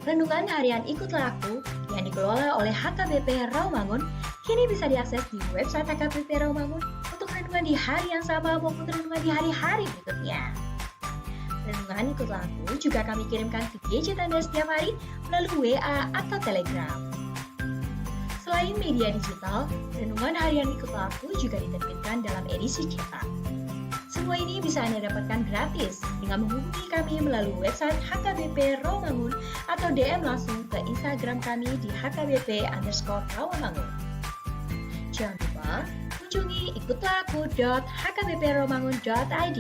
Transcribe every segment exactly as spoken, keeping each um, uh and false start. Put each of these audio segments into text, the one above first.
Renungan harian Ikutlah Aku yang dikelola oleh H K B P Rawamangun kini bisa diakses di website H K B P Rawamangun untuk renungan di hari yang sama maupun renungan di hari-hari berikutnya. Renungan Ikutlah Aku juga kami kirimkan ke gadget Anda setiap hari melalui W A atau Telegram. Selain media digital, renungan harian Ikutlah Aku juga diterbitkan dalam edisi cetak. Semua ini bisa Anda dapatkan gratis dengan menghubungi kami melalui website H K B P Rawamangun atau D M langsung ke Instagram kami di H K B P underscore Rawamangun. Jangan lupa kunjungi ikutlah aku dot H K B P rawamangun dot I D.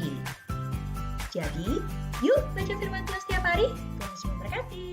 Jadi, yuk baca firman Tuhan setiap hari. Tuhan Yesus memberkati.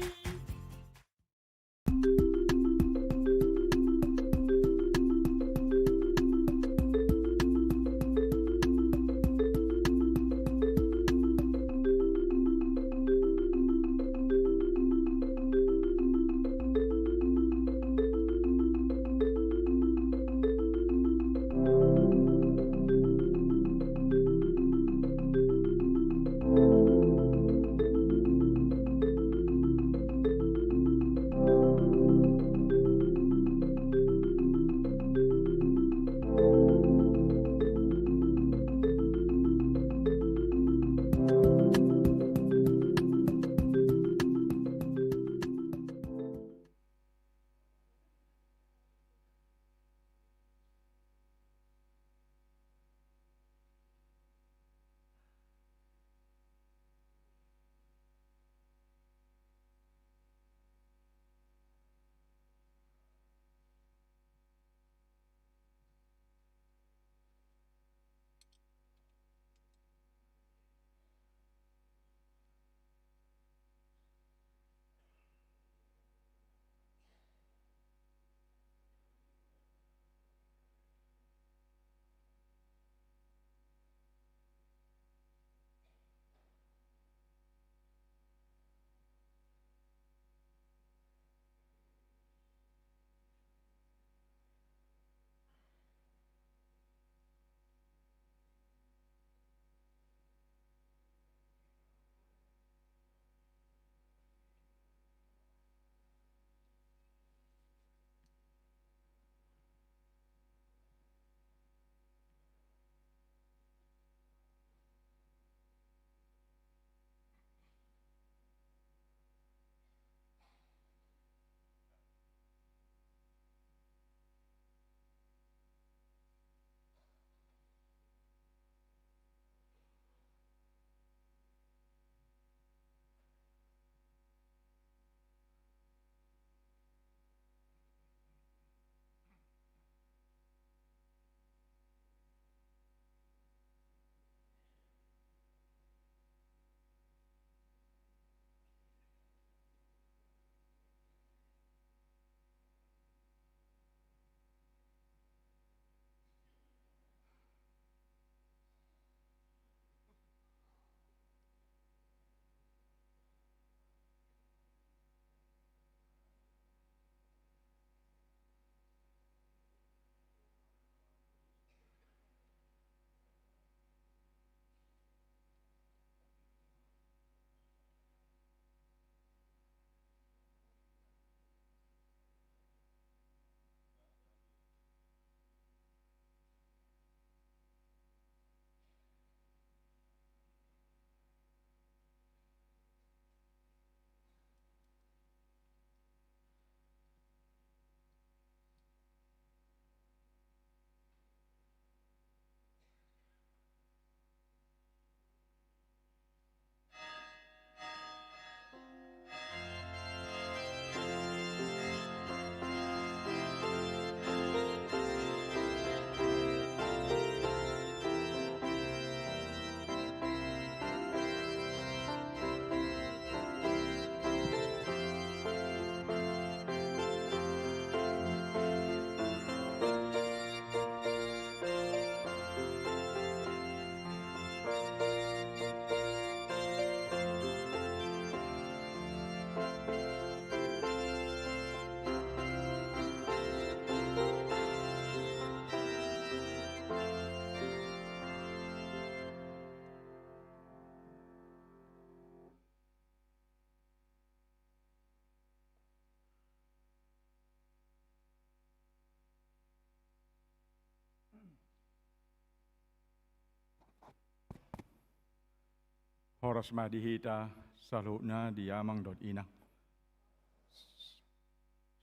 Horas ma di hita saluhutna di amang dohot inang.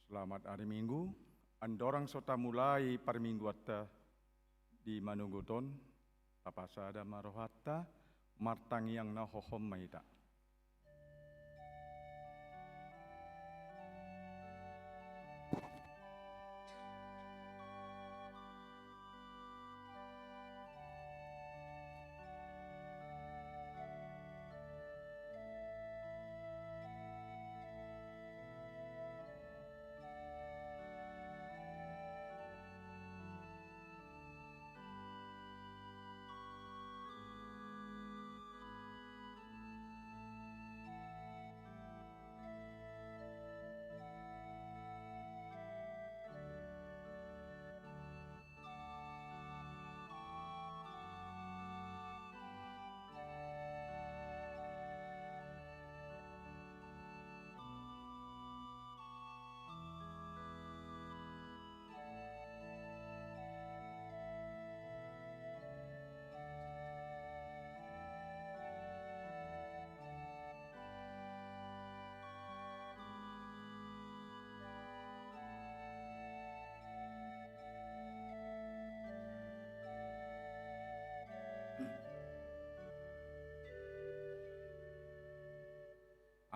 Selamat hari Minggu. Andorang so tamulai parmingguanta di manogot on, tapasada ma rohanta, martangiang na hohom ma hita.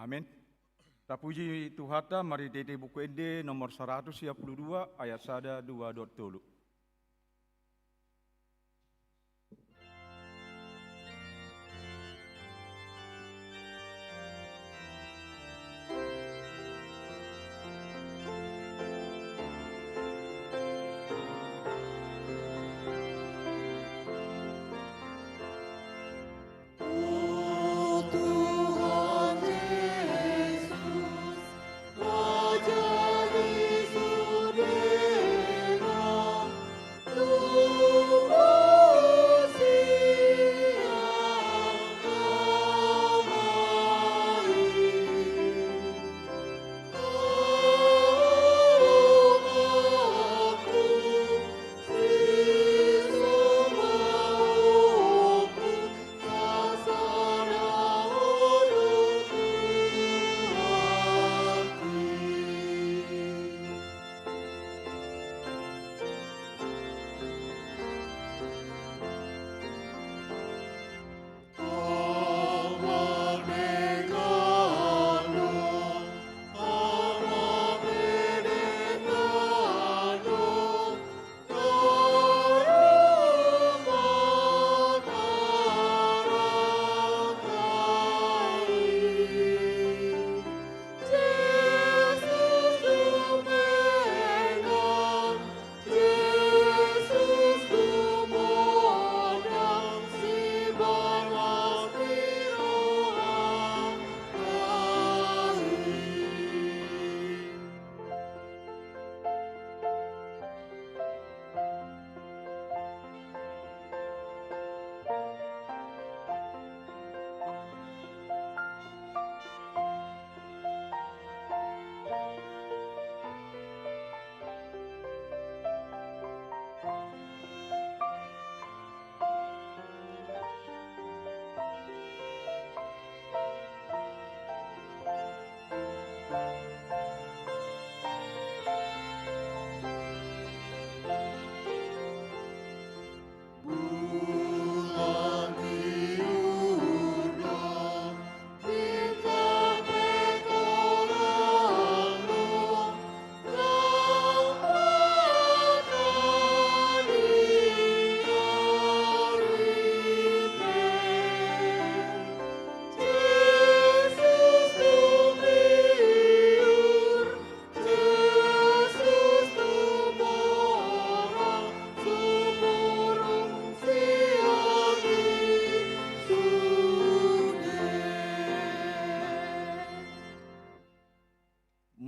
Amen. Tapuji Tuhanta marhitehite Buku Ende nomor saratus sia pulu dua, ayat sada, dua dohot tolu.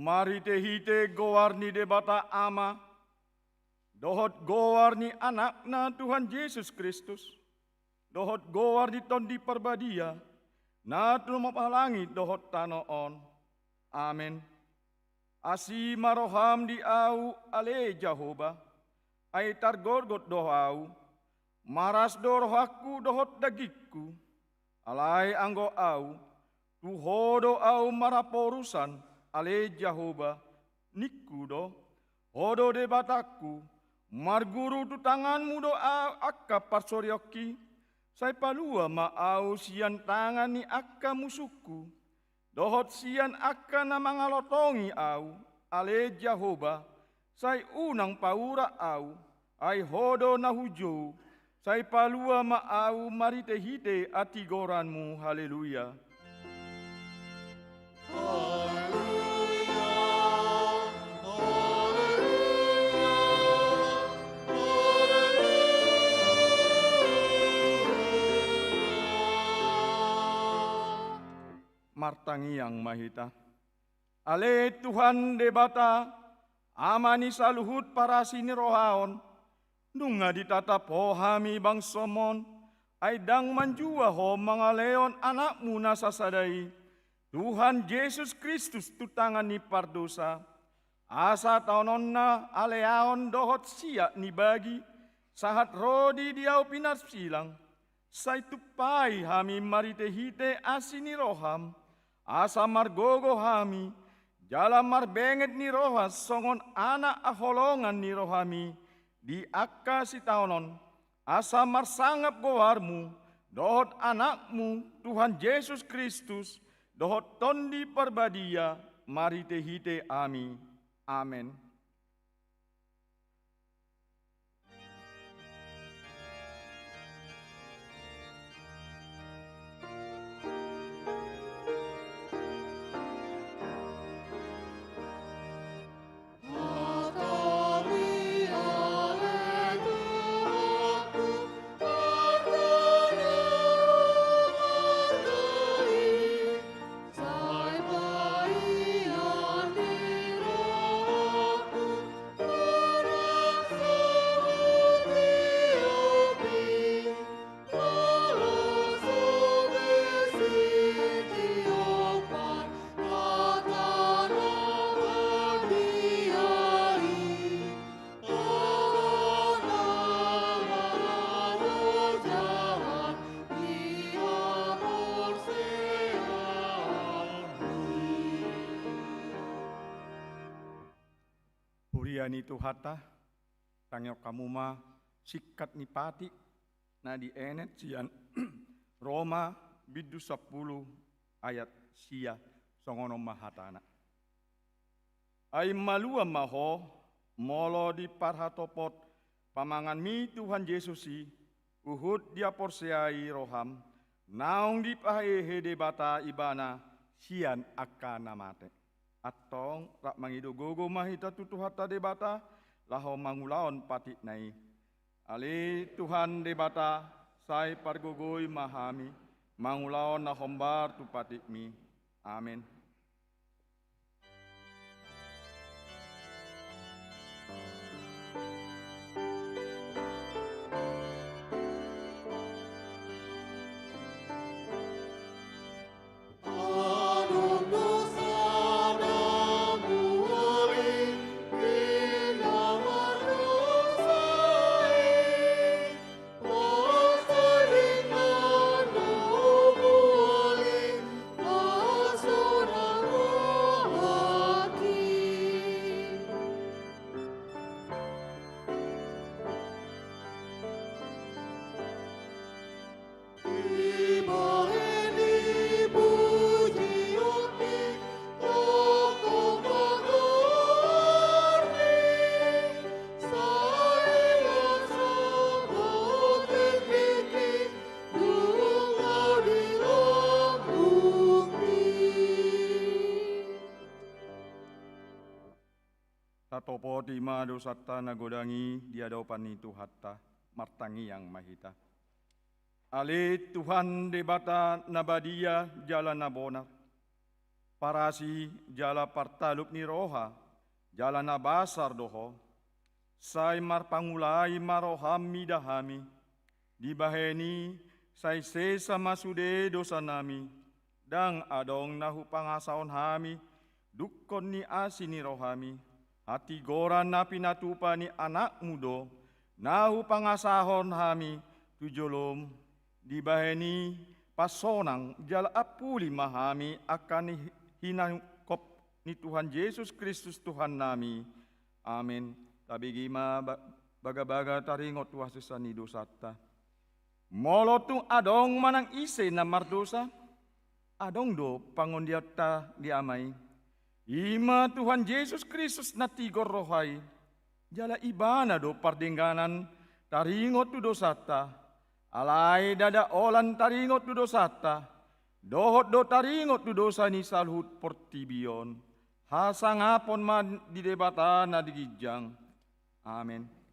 Marhitehite goar ni Debata Ama, dohot goar ni Anakna Tuhan Jesus Kristus, dohot goar ni Tondi Parbadia, na tumompa langit dohot tano on. Amen. Asi ma roham di ahu, ale Jahowa, ai targotgot do ahu. Maras do rohangku dohot dagingku, Alai anggo ahu, tu Ho do ahu marhaporusan, ale Jahowa, ningku do, Ho do Debatangku, marguru tu tanganmu do a-, angka parsoriongki, sai palua ma ahu sian tangan ni angka musungku, dohot sian angka na mangalotongi ahu, ale Jahowa, sai unang paurak ahu, ai Ho do na hujou, sai palua ma ahu marhitehite hatigoranmu. Haleluya. Martangiang ma hita. Ale Tuhan Debata, Ama ni saluhut parasi ni roha on, nunga ditatap Ho hami bangsom on, ai ndang manjua Ho mangalehon Anakmu na sasada i, Tuhan Jesus Kristus, tu tangan ni pardosa, asa taononna aleaon dohot siat ni bagi, sahat ro di, di ahu pinarsilang, sai tumpai hami marhitehite asi ni roham, asa margogo hami, jala marbenget ni roha songon anak haholongan ni rohami di angka sitaonon, asa marsangap goarmu, dohot Anakmu, Tuhan Jesus Kristus, dohot Tondi Parbadia, marhitehite ami. Amen. Huria ni Tuhanta, tangihon hamu ma singkat ni patik na dienet sian Roma bindu sampulu ayat sia, songon on ma hatana. Ai malua ma ho, molo diparhatopot pamanganmi Tuhan Jesus i, huhut dihaporseai roham, naung dipahehe Debata Ibana sian angka na mate. Antong rap mangido gogo ma hita tu Tuhanta Debata, laho mangulahon patikna i. Ale Tuhan Debata, sai pargogoi ma hami, mangulahon na hombar tu patikmi. Amen. Tatopoti ma dosanta na godang i di adopan ni Tuhanta, martangiang ma hita. Ale Tuhan Debata na badia jala na bonar, parasi jala partalup ni roha, jala na basar do Ho, sai marpangulai ma roham mida hami, dibahen i sai sesa ma sude dosanami, ndang adong na hupangasahon hami, dungkon ni asi ni rohami, hatigoran na pinatupa ni Anakmu do, na hupangasahon hami tu jolom, dibahen i pasonang jala ampuli ma hami angka ni hinangkop ni Tuhan Jesus Kristus Tuhannami. Amen. Tabege ma ba-, bagabaga taringot tu hasesaan ni dosanta. Molo tung adong manang ise na mardosa, adong do pangondianta di Ama i. I ma Tuhan Jesus Kristus na tigor roha i, jala Ibana do pardengganan taringot tu dosanta. Alai ndada holan taringot tu dosanta, dohot do taringot tu dosa ni saluhut portibi on. Hasangapon ma di Debata na di ginjang. Amen.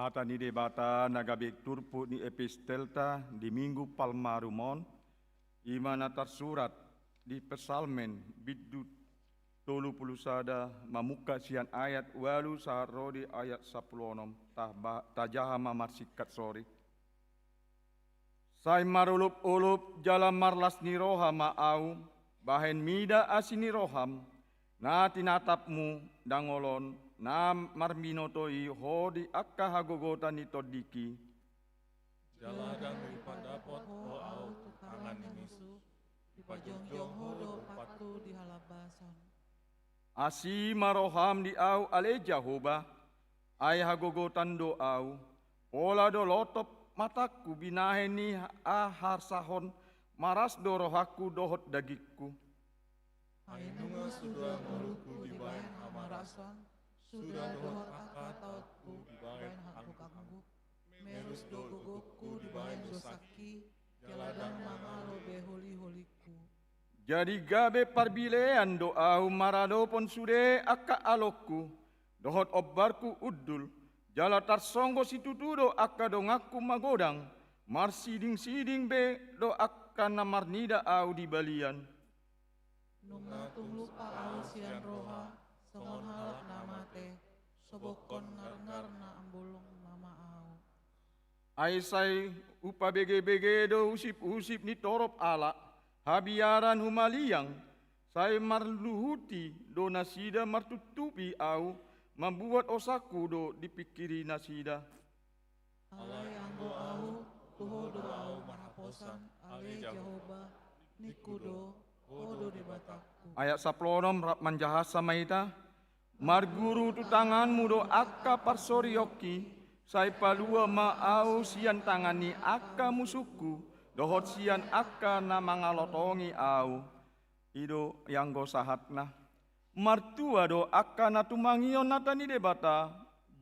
Hata ni Debata na gabe turpuk ni epistelta di Minggu Palmarum on, i ma na tarsurat di Psalmen bindu tolu pulu sada, mamungka sian ayat ualu sahat ro di ayat sampulu onom. Tah ba-, tajaha ma marsingkat sori. Sai marolopolop jala marlas ni roha ma ahu, bahen mida asi ni roham, na tinatapmu, ndang olo na marbinoto i ho di angka hagogotan ni tondingki. Jala ndang dipandapot ho ahu tu tangan ni musu, dipajongjong ho do umpathu di halambason. Asi ma roham di ahu ale Jahowa, ai hagogotan do ahu, pola do lotop matangku binahen ni haharsahon, maras do rohangku dohot dagingku. Ai nunga suda ngolungku dibahen hamarasan, suda dohot angka taonku dibahen hangguk-hangguk. Merus do gogongku dibahen dosangki, jala ndang mangalo be holi-holingku. Jadi gabe parbilean do ahu maradophon sude angka alongku, dohot ombarku hundul, jala tarsonggot situtu do angka donganku magodang, marsiding-siding be do angka na marnida ahu di balian. Nunga tung lupa ahu sian roha, songon halak na mate, sobokhon ngarngar na ambolong nama ahu. Ai sai hupabege-bege do husip-husip ni torop halak, habiaran humaliang, sai marluhuti do nasida martuntupi ahu, mambuat osangku do dipingkiri nasida. Alai anggo ahu, tu ho do ahu marhaposan, ale Jahowa, ningku do, ho do Debatangku. Ayat sampulu onom rap manjaha sama hita. Marguru tu tanganmu do angka parsorionki, sai palua ma ahu sian tangan ni angka musungku, dohot sian angka na mangalotongi ahu. I do ianggo sahatna. Martua do angka na tumangihon hata ni Debata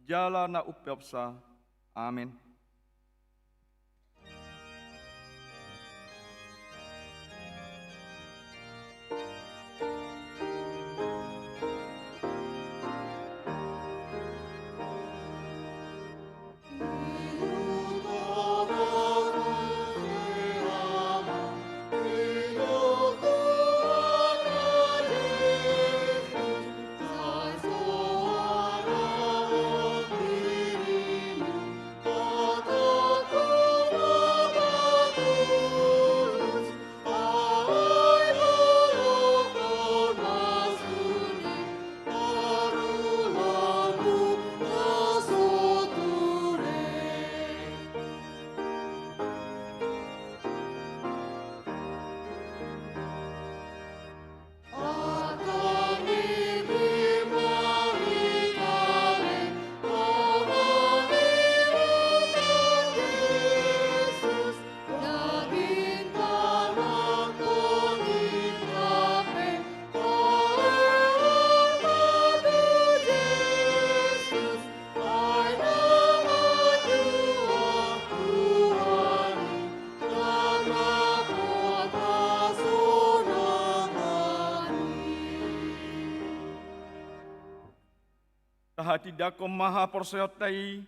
jala na umpeopsa. Amen. Tahatindangkon ma haporseaonta i,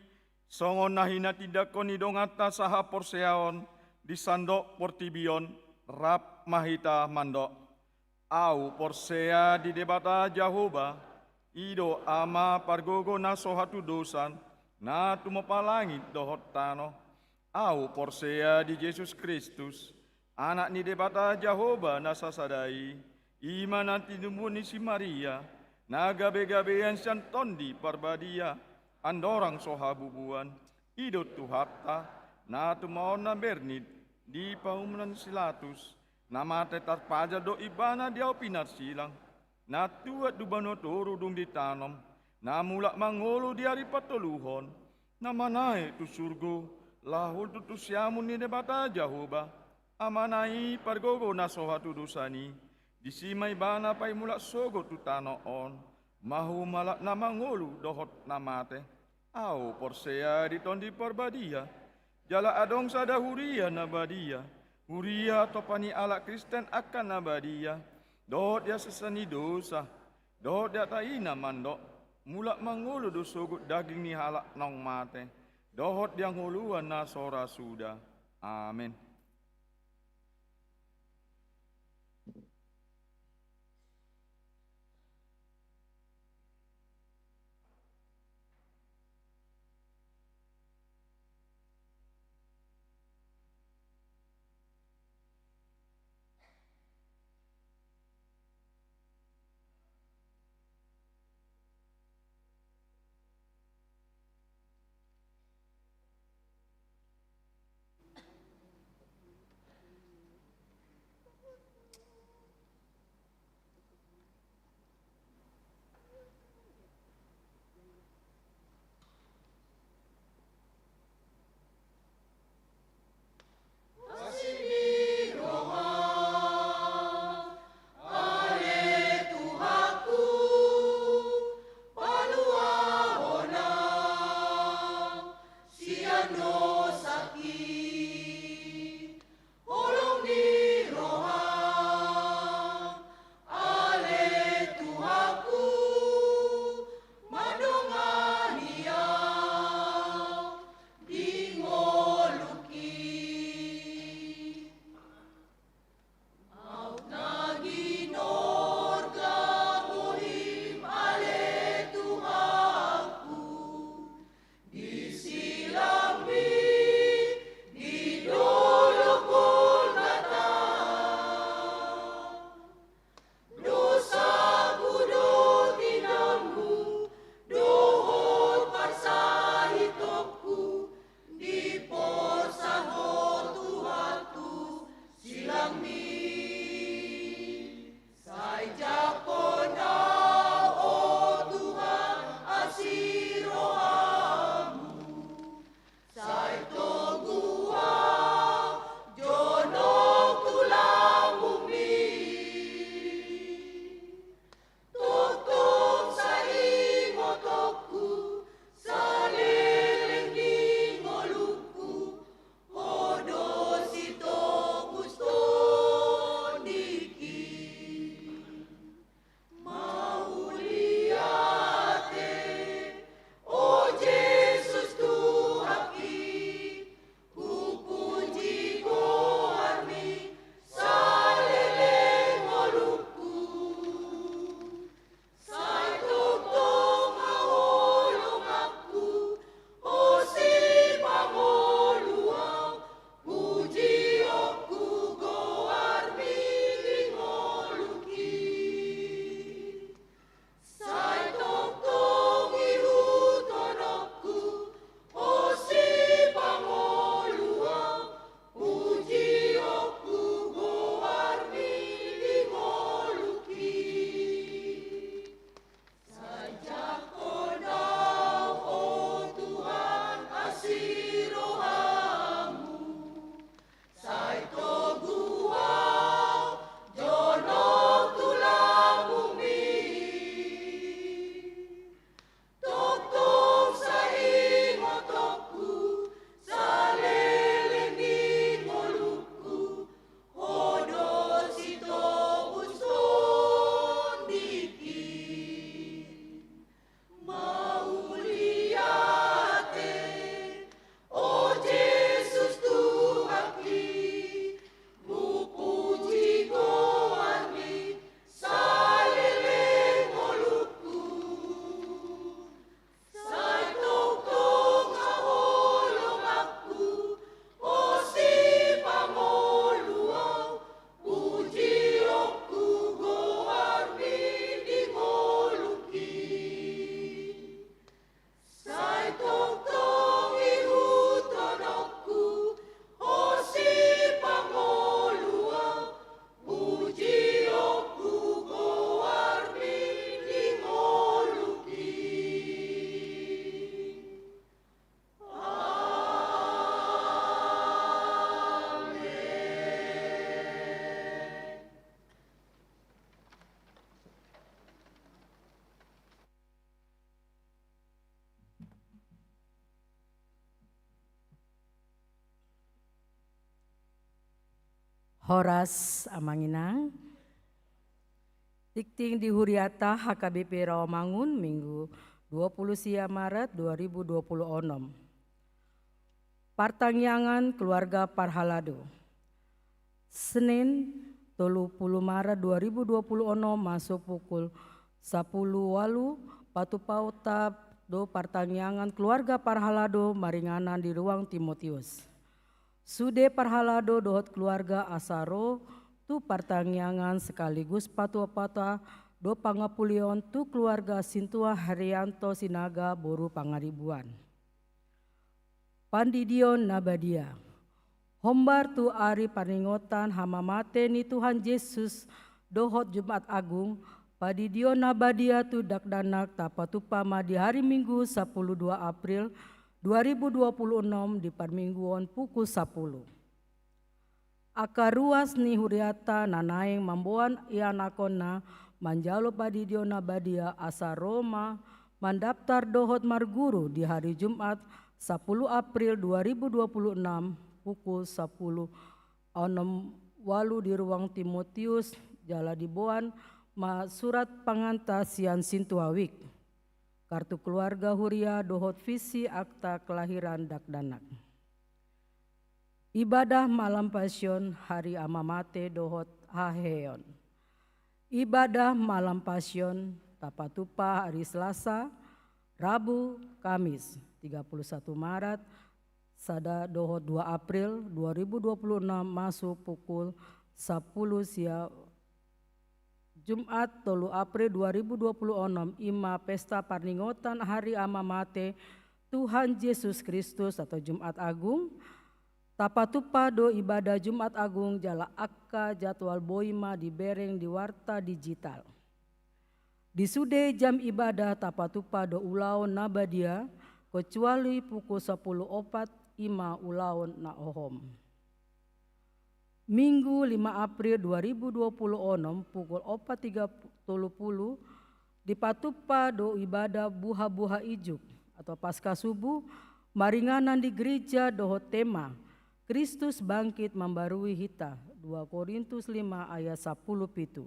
songon na hinatindangkon ni donganta sahaporseaon di sandok portibi on. Rap ma hita mandok. Ahu porsea di Debata Jahowa, i do Ama pargogo na so hatudosan, na tumompa langit dohot tano. Ahu porsea di Jesus Kristus, Anak ni Debata Jahowa na sasada i, i ma na tinumbuhon ni si Maria, na gabegabean sian Tondi Parbadia, andorang so habubuan. I do Tuhanta, na tumaon na bernit di paumunan ni si Pilatus, na mate tarpajal do Ibana di ahu pinarsilang, na tuat tu banua toru dung ditanom, na mulak mangolu di ari patoluhon, na manaek tu surgo, laho tu siamun ni Debata Jahowa, Amana i pargogo na so hatudosan i. Disi ma Ibana paimulak sogot tu tano on, mahumalak na mangolu dohot na mate. Ahu porsea di Tondi Parbadia, jala adong sada huria na badia, huria tompa ni halak Kristen angka na badia, dohot di hasesaan ni dosa, dohot di hata i na mandok, mulak mangolu do sogot daging ni halak naung mate, dohot di hangoluan na so ra suda. Amen. Horas Amang Inang. Tingting di huriata H K B P Rawamangun, Minggu dua puluh sia Maret dua ribu dua puluh onom. Partangiangan keluarga parhalado. Senin, tolu puluh Maret dua ribu dua puluh onom, masuk pukul sapuluh walu, patupa uta do partangiangan keluarga parhalado maringanan di ruang Timotius. Sude parhalado dohot keluarga asa ro tu partangiangan sekaligus patupa uta do pangapulion tu keluarga Sintua Herianto Sinaga boru Pangaribuan. Pandidion na badia. Hombar tu ari parningotan hamamate ni Tuhan Jesus dohot Jumat Agung, pandidion na badia tu dakdanak tapatupa ma di hari Minggu sapuluh dua April dua ribu dua puluh onom di parmingguon pukul sapuluh. Angka ruas ni huriata na naeng mamboan ianakhonna manjalo pandidion na badia asa ro ma mandaptar dohot marguru di hari Jumat sapuluh April dua ribu dua puluh onom pukul sapuluh onom walu di ruang Timotius, jala diboan ma surat panganta sian Sintua Wik, kartu keluarga huria dohot visi akta kelahiran dakdanak. Ibadah malam Pasion, hari hamamate dohot haheheon. Ibadah malam Pasion tapatupa hari Selasa, Rabu, Kamis, tiga puluh satu Maret, sada dohot dua April dua ribu dua puluh onom, masuk pukul sapuluh sia Jumat, tolu April dua ribu dua puluh onom, i ma pesta parningotan hari hamamate Tuhan Jesus Kristus atau Jumat Agung. Tapatupa do ibadah Jumat Agung jala angka jadwal boi ma dibereng di warta digital. Di sude jam ibadah tapatupa do ulaon na badia, kecuali pukul sapuluh opat, i ma ulaon na ohom. Minggu lima April dua ribu dua puluh onom, pukul opat tiga puluh, dipatupa do ibadah buha-buha ijuk atau Paskah Subuh maringanan di gereja dohot tema Kristus bangkit mambarui hita, dua Korintus lima ayat sapuluh pitu.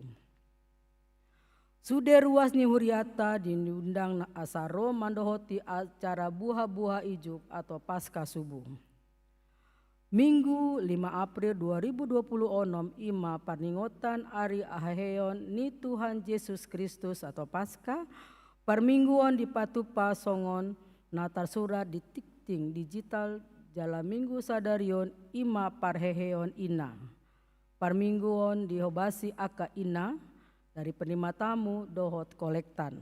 Sude ruas ni huriata diundang asa ro mandohoti acara buha-buha ijuk atau Paskah Subuh. Minggu lima April dua ribu dua puluh onom, i ma parningotan ari haheheon ni Tuhan Jesus Kristus atau Paskah, parmingguon dipatupa songon na tarsurat di tingting digital jala Minggu sadarion, i ma parheheon ina. Parmingguon dihobasi angka ina dari penerima tamu dohot kolektan.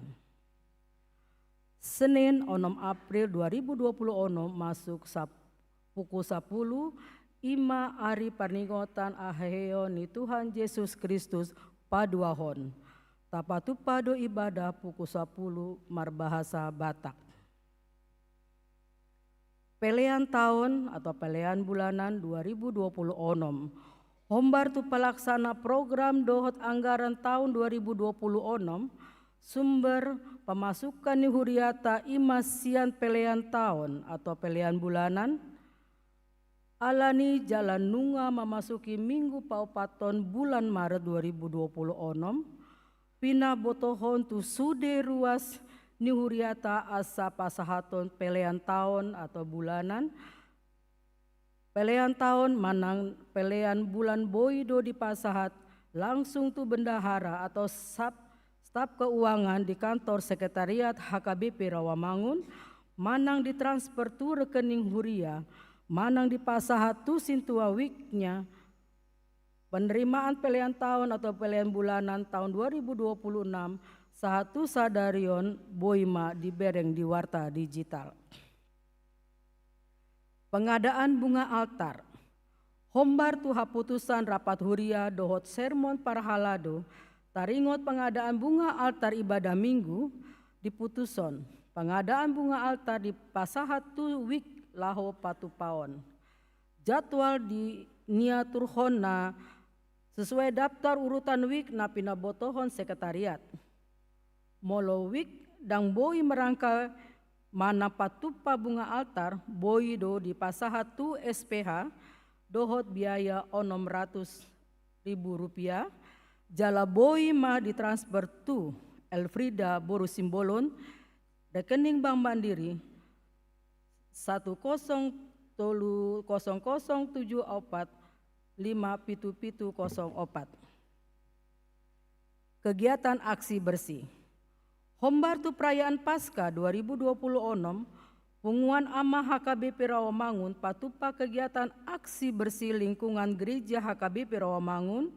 Senin, onom April dua ribu dua puluh onom, masuk sap-, pukul sapuluh, i ma ari parningotan haheheon ni Tuhan Jesus Kristus paduahon. Tapatupa do ibadah pukul sapuluh marbahasa Batak. Pelean taon atau pelean bulanan dua ribu dua puluh onom. Hombar tu pelaksana program dohot anggaran taon dua ribu dua puluh onom, sumber pemasukan ni huriata i ma sian pelean taon atau pelean bulanan. Alani jala nunga memasuki minggu paopathon bulan Maret dua ribu dua puluh onom, pinabotohon tu sude ruas ni huriata asa pasahathon pelean taon atau bulanan. Pelean taon manang pelean bulan boi do dipasahat langsung tu bendahara atau sap-, staf keuangan di kantor sekretariat H K B P Rawamangun, manang ditransfer tu rekening huria, manang dipasahat tu Sintua Wiknya. Penerimaan pelean taon atau pelean bulanan taon dua ribu dua puluh enam sahat tu sadari on boi ma dibereng di warta digital. Pengadaan bunga altar. Hombar tu haputusan rapat huria dohot sermon parhalado, taringot pengadaan bunga altar ibadah Minggu, diputushon pengadaan bunga altar dipasahat tu wik laho patupaon. Jadwal di niaturhonna sesuai daftar urutan wik na pinabotohon sekretariat. Molo wik ndang boi merangka manang patupa bunga altar, boi do dipasahat tu S P H dohot biaya onom ratus ribu rupiah, jala boi ma ditransfer tu Elfrida boru Simbolon, rekening Bank Mandiri satu kosong tolu kosong kosong tujuh opat lima pitu pitu kosong opat. Kegiatan aksi bersih. Hombar tu perayaan Paskah dua ribu dua puluh enam, Punguan Ama H K B P Rawamangun patupa kegiatan aksi bersih lingkungan gereja H K B P Rawamangun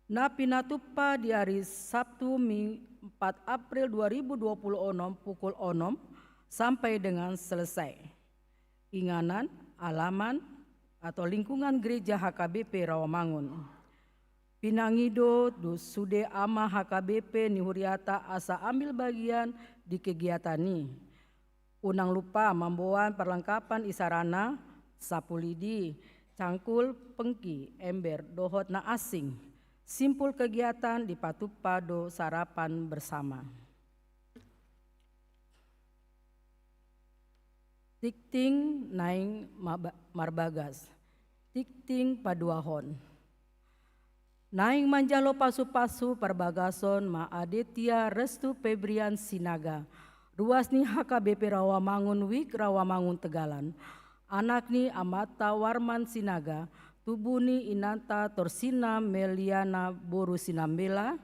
na pinatupa di hari Sabtu, Ming-, empat April dua ribu dua puluh enam, pukul enam sampai dengan selesai. Inganan, alaman, atau lingkungan gereja H K B P Rawamangun. Pinangido do sude ama H K B P ni huriata asa ambil bagian di kegiatan i. Unang lupa mamboan perlengkapan isarana, sapu lidi, cangkul, pengki, ember, dohot na asing. Simpul kegiatan dipatupa do sarapan bersama. Tingting naeng maba-, marbagas. Tingting paduahon. Naeng manjalo pasu-pasu parbagason ma Aditya Restu Febrian Sinaga, ruas ni H K B P Rawamangun, Wik Rawamangun Tegalan, anak ni amanta Warman Sinaga, tubu ni inanta Torsina Meliana boru Sinambela,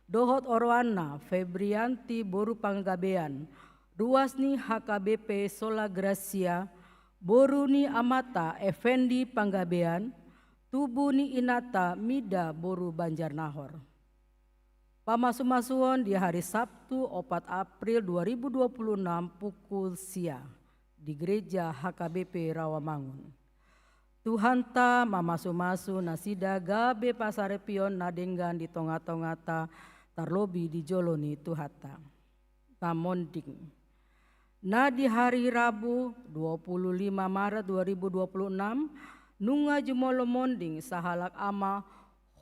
dohot oroanna Febrianti boru Panggabean, ruas ni H K B P Sola Gracia, boru ni amanta Effendi Panggabean, tubu ni inanta Mida boru Banjarnahor. Pamasu-masuon di hari Sabtu, opat April dua ribu dua puluh enam, pukul sia di Gereja H K B P Rawamangun. Tuhanta mamasu-masu nasida gabe pasaripeon na denggan di tonga-tonganta, tarlobi di jolo ni Tuhanta. Na monding. Na di hari Rabu, dua puluh lima Maret dua ribu dua puluh enam, nunga jumolo monding sahalak ama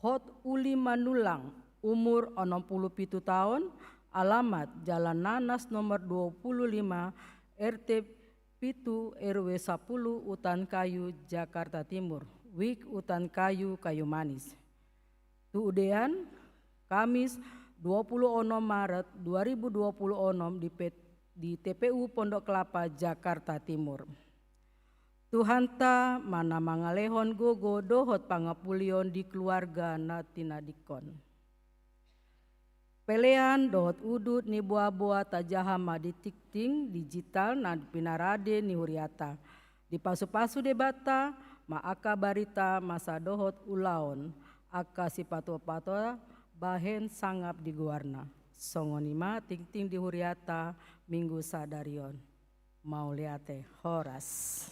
Hot Uli Manulang, umur onom puluh pitu taon, alamat Jalan Nanas nomor dua puluh lima, R T pitu, R W sapuluh, Utan Kayu, Jakarta Timur, Wik Utan Kayu, Kayu Manis. Tu udean, Kamis, dua puluh onom Maret dua ribu dua puluh onom, di P-, di T P U Pondok Kelapa, Jakarta Timur. Tuhanta ma na mangalehon gogo dohot pangampulion di keluarga na tinadingkon. Pelean dohot udut ni boa-boa tajaha ma di tingting digital na pinarade ni huriata. Dipasu-pasu Debata ma angka barita masa dohot ulaon, angka sipatupatua bahen sangap di goarna. Songon i ma tingting di huriata Minggu sadari on. Mauliate, horas.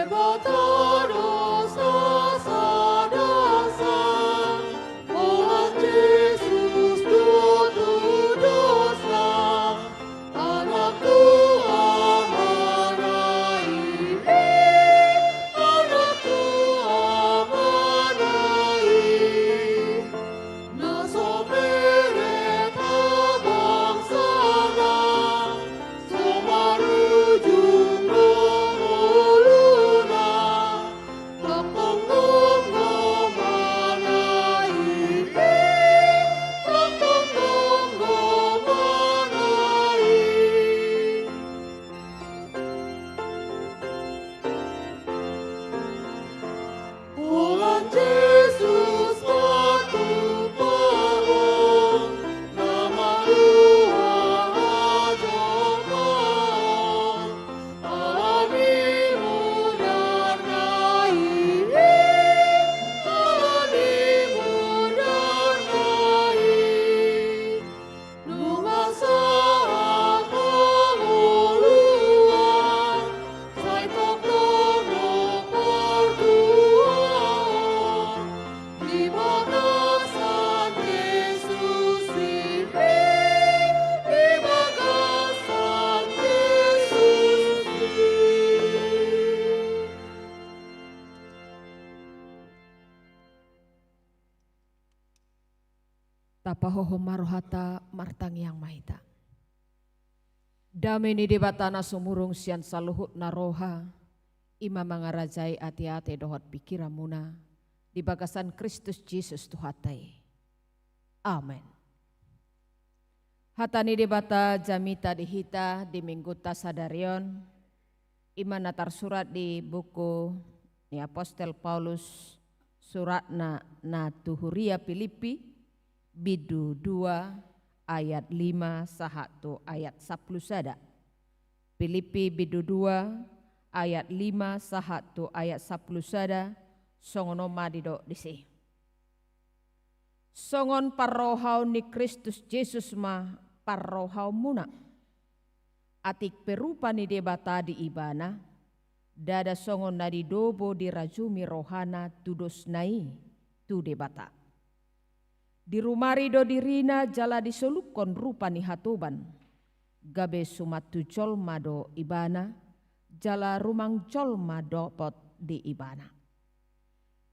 Bata dosa sadasa, holan Jesus do tu dosa, anak tu amana i, anak tu amana i. Na so bere bangsana, so marujung do ngoluna, tongtong do ngomana i, tongtong do ngomana i. Holan Jesus patupahon na malua hajolmaon, ala ni mudarna i, ala ni mudarna i. Nunga sahat hangoluan, sai tongtong do partuaon di bagasan Jesus i, di bagasan Jesus i. Tapahohom ma rohanta, martangiang ma hita. Dame ni Debata na sumurung sian saluhut na roha, i ma mangarajai ateate dohot pingkiranmuna, di bagasan Kristus Jesus Tuhanta i. Amen. Hata ni Debata jamita di hita di Minggunta sadari on, i ma na tarsurat di buku ni Apostel Paulus, suratna na tu huria Pilippi, bindu dua ayat lima sahat tu ayat sampulu sada. Pilippi bindu dua ayat lima sahat tu ayat sampulu sada, songon on ma didok disi. Songon parrohaon ni Kristus Jesus ma parrohaonmuna. Atik pe rupa ni Debata di ibana, ndada songon na didobo dirajumi rohana tudosna i tu Debata. Dirumari do dirina jala disolukkon rupa ni hatoban, gabe suman tu jolma do ibana, jala rumang jolma dapot di ibana.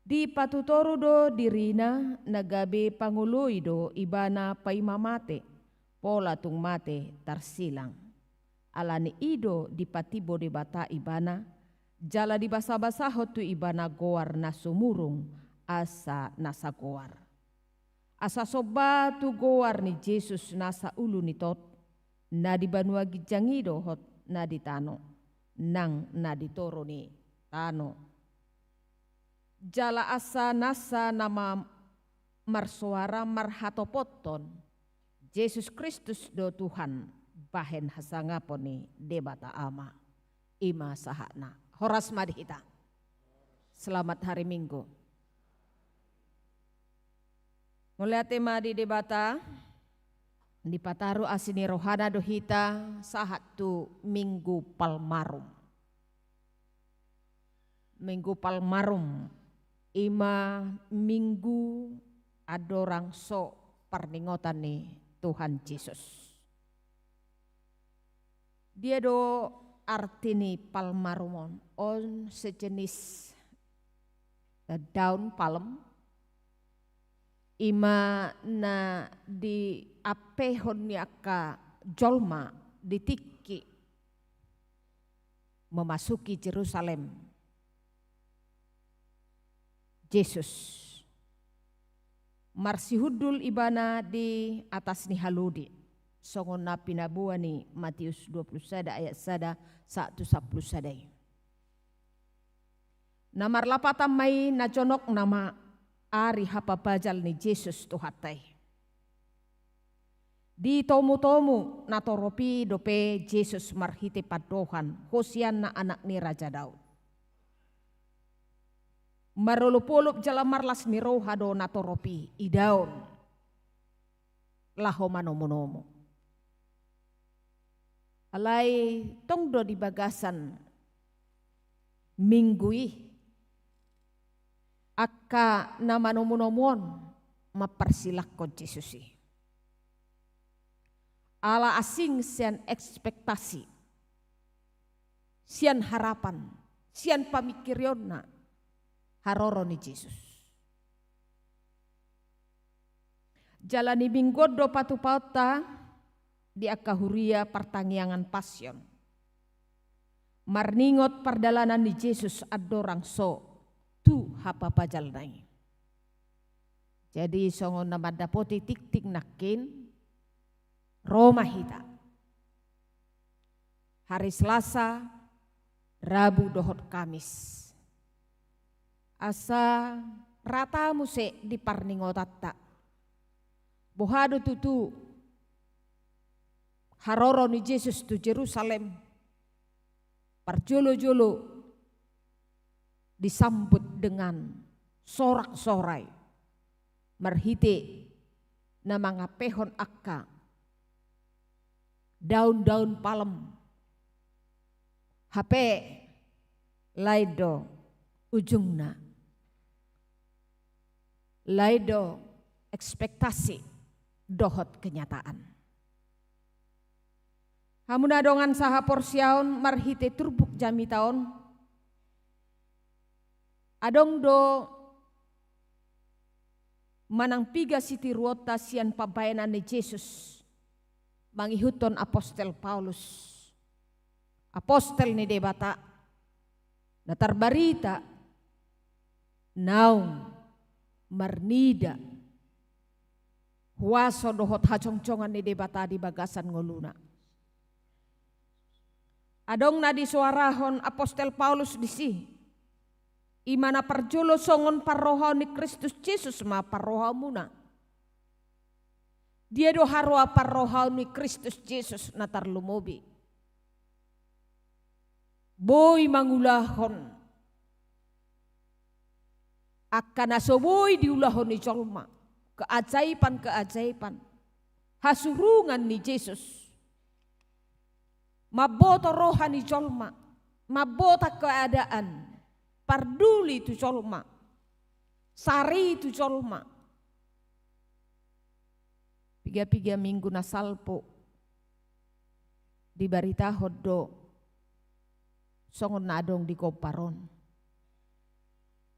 Dipatutoru do dirina na gabe pangoloi do ibana paima mate, pola tung mate tarsilang. Ala ni i do dipatimbo Debata ibana, jala dibasabasahon tu ibana goar na sumurung asa nasa goar. Asa somba tu goar ni Jesus nasa ulu ni tot, na di banua ginjang i dohot na di tano, nang na di toru ni tano. Jala asa nasa na ma-, marsoara marhatopothon, Jesus Kristus do Tuhan, bahen hasangapon ni Debata Ama. I ma sahatna. Horas ma di hita. Selamat hari Minggu. Mauliate ma di Debata, dipataru asi ni rohana do hita sahat tu Minggu Palmarum. Minggu Palmarum, i ma minggu andorang so parningotan ni Tuhan Jesus. Dia do arti ni Palmarum on? On sejenis, eh, daun palem, i ma na diampehon ni angka jolma di tingki memasuki Jerusalem. Jesus marsihundul ibana di atas ni halode, songon na pinaboa ni Matius dua pulu sada ayat sada sahat tu sampulu sada i. Na marlapatan ma i, na jonok nama ari hapapajal ni Jesus Tuhanta i. Di tomutomu natorop i dope Jesus marhite pandohan, Hosianna anak ni Raja Daud. Marolopolop jala marlas ni roha do natorop i idaon laho manomunomu. Alai tong do di bagasan Minggu i, angka na manomu-nomu on mamparsilanghon Jesus i. Ala asing sian ekspektasi, sian harapan, sian pamingkirionna haroro ni Jesus. Jala di minggu on do patupaonta di angka huria partangiangan Pasion. Marningot pardalanan ni Jesus andorang so tu hapapajalna i. Jadi songon na mandapoti tingting nangkin, ro ma hita. Hari Selasa, Rabu dohot Kamis. Asa rata muse di parningotanta. Boha do tutu haroro ni Jesus tu Jerusalem, parjolo-jolo disambut dengan sorak-sorai marhite na mangampehon angka daun-daun palem. Hape lain do ujungna. Lain do ekspektasi dohot kenyataan. Hamu na dongan sahaporseaon, marhite turpuk jamita on, adong do manang piga sitiruonta sian pambaenan ni Jesus mangihuthon apostel Paulus, apostel ni Debata, na tarbarita naung marnida huaso dohot hajongjongan ni Debata di bagasan ngoluna. Adong na disoarahon apostel Paulus disi, i ma na parjolo songon parrohaon ni Kristus Jesus ma parrohaonmuna. Dia do haroa parrohaon ni Kristus Jesus na tarlumobi? Boi mangulahon angka na so boi diulahon ni jolma, keajaiban-keajaiban, hasurungan ni Jesus. Mamboto roha ni jolma, mamboto keadaan, parduli tu jolma, sari tu jolma. Piga-piga minggu na salpu dibaritahon do songon na adong di gompar on.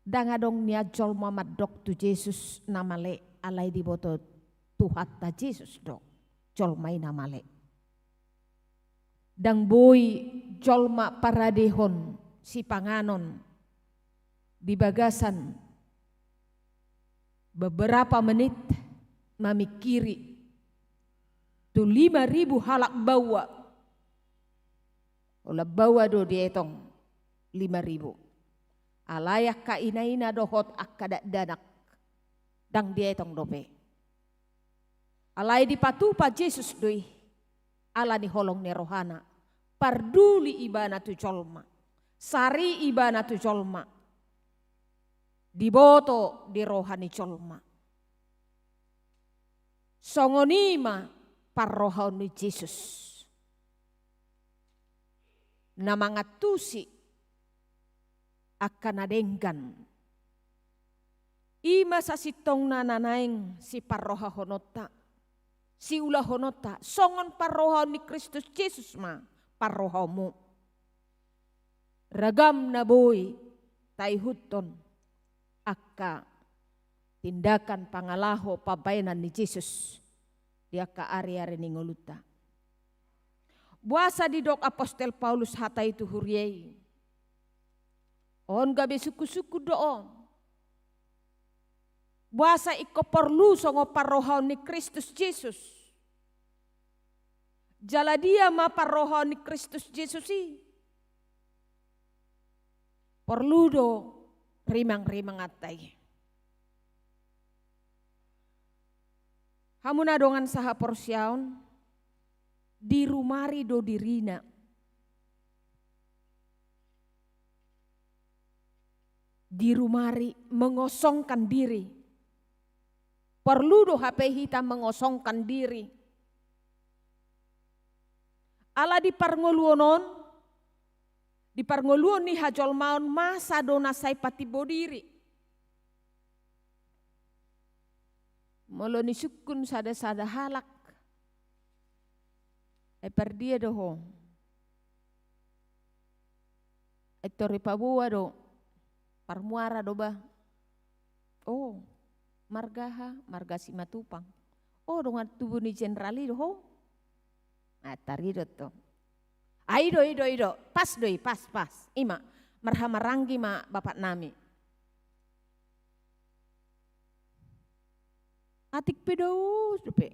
Ndang adong nian jolma mandok tu Jesus na male, alai diboto Tuhanta Jesus do jolma i na male. Ndang boi jolma paradehon sipanganon di bagasan beberapa menit mamingkiri tu lima ribu halak baoa. Holan baoa do dietong lima ribu. Alai angka ina-ina dohot angka dakdanak ndang dietong dope. Alai dipatupa Jesus do i ala ni holong ni rohana. Parduli ibana tu jolma, sari ibana tu jolma, diboto di roha ni jolma. Songon i ma parrohaon ni Jesus na mangantusi angka na denggan. I ma sasintongna na naeng siparrohahononta, siulahononta, songon parrohaon ni Kristus Jesus ma parrohaonmu. Ragam na boi taihuthon angka tindakan pangalaho pambaenan ni Jesus di angka ari-ari ni ngolunta. Boasa didok apostel Paulus hata i tu huria i? On gabe sungkun-sungkun do on. Boasa ingkon porlu songon parrohaon ni Kristus Jesus? Jala dia ma parrohaon ni Kristus Jesus i? Porlu do rimang-rimanganta i. Hamu na dongan sahaporseaon, dirumari do dirina. Dirumari, mengosongkan diri. Porlu do hape hita mengosongkan diri. Ala di parngoluon on, Di parngoluon ni hajolmaon masa do na sai patimbo diri. Molo nisungkun sada-sada halak, ai pardia do ho? Ai tor dipaboa do, parmuara do bah. O, marga aha? Marga Simatupang. O, dongan tubu ni jenderal i do ho? Nah, taridot do. Ah, i do, i do, i do. Pas do i, pas, pas. I ma, marhahamaranggi ma bapak nami. Atik pe daus dope.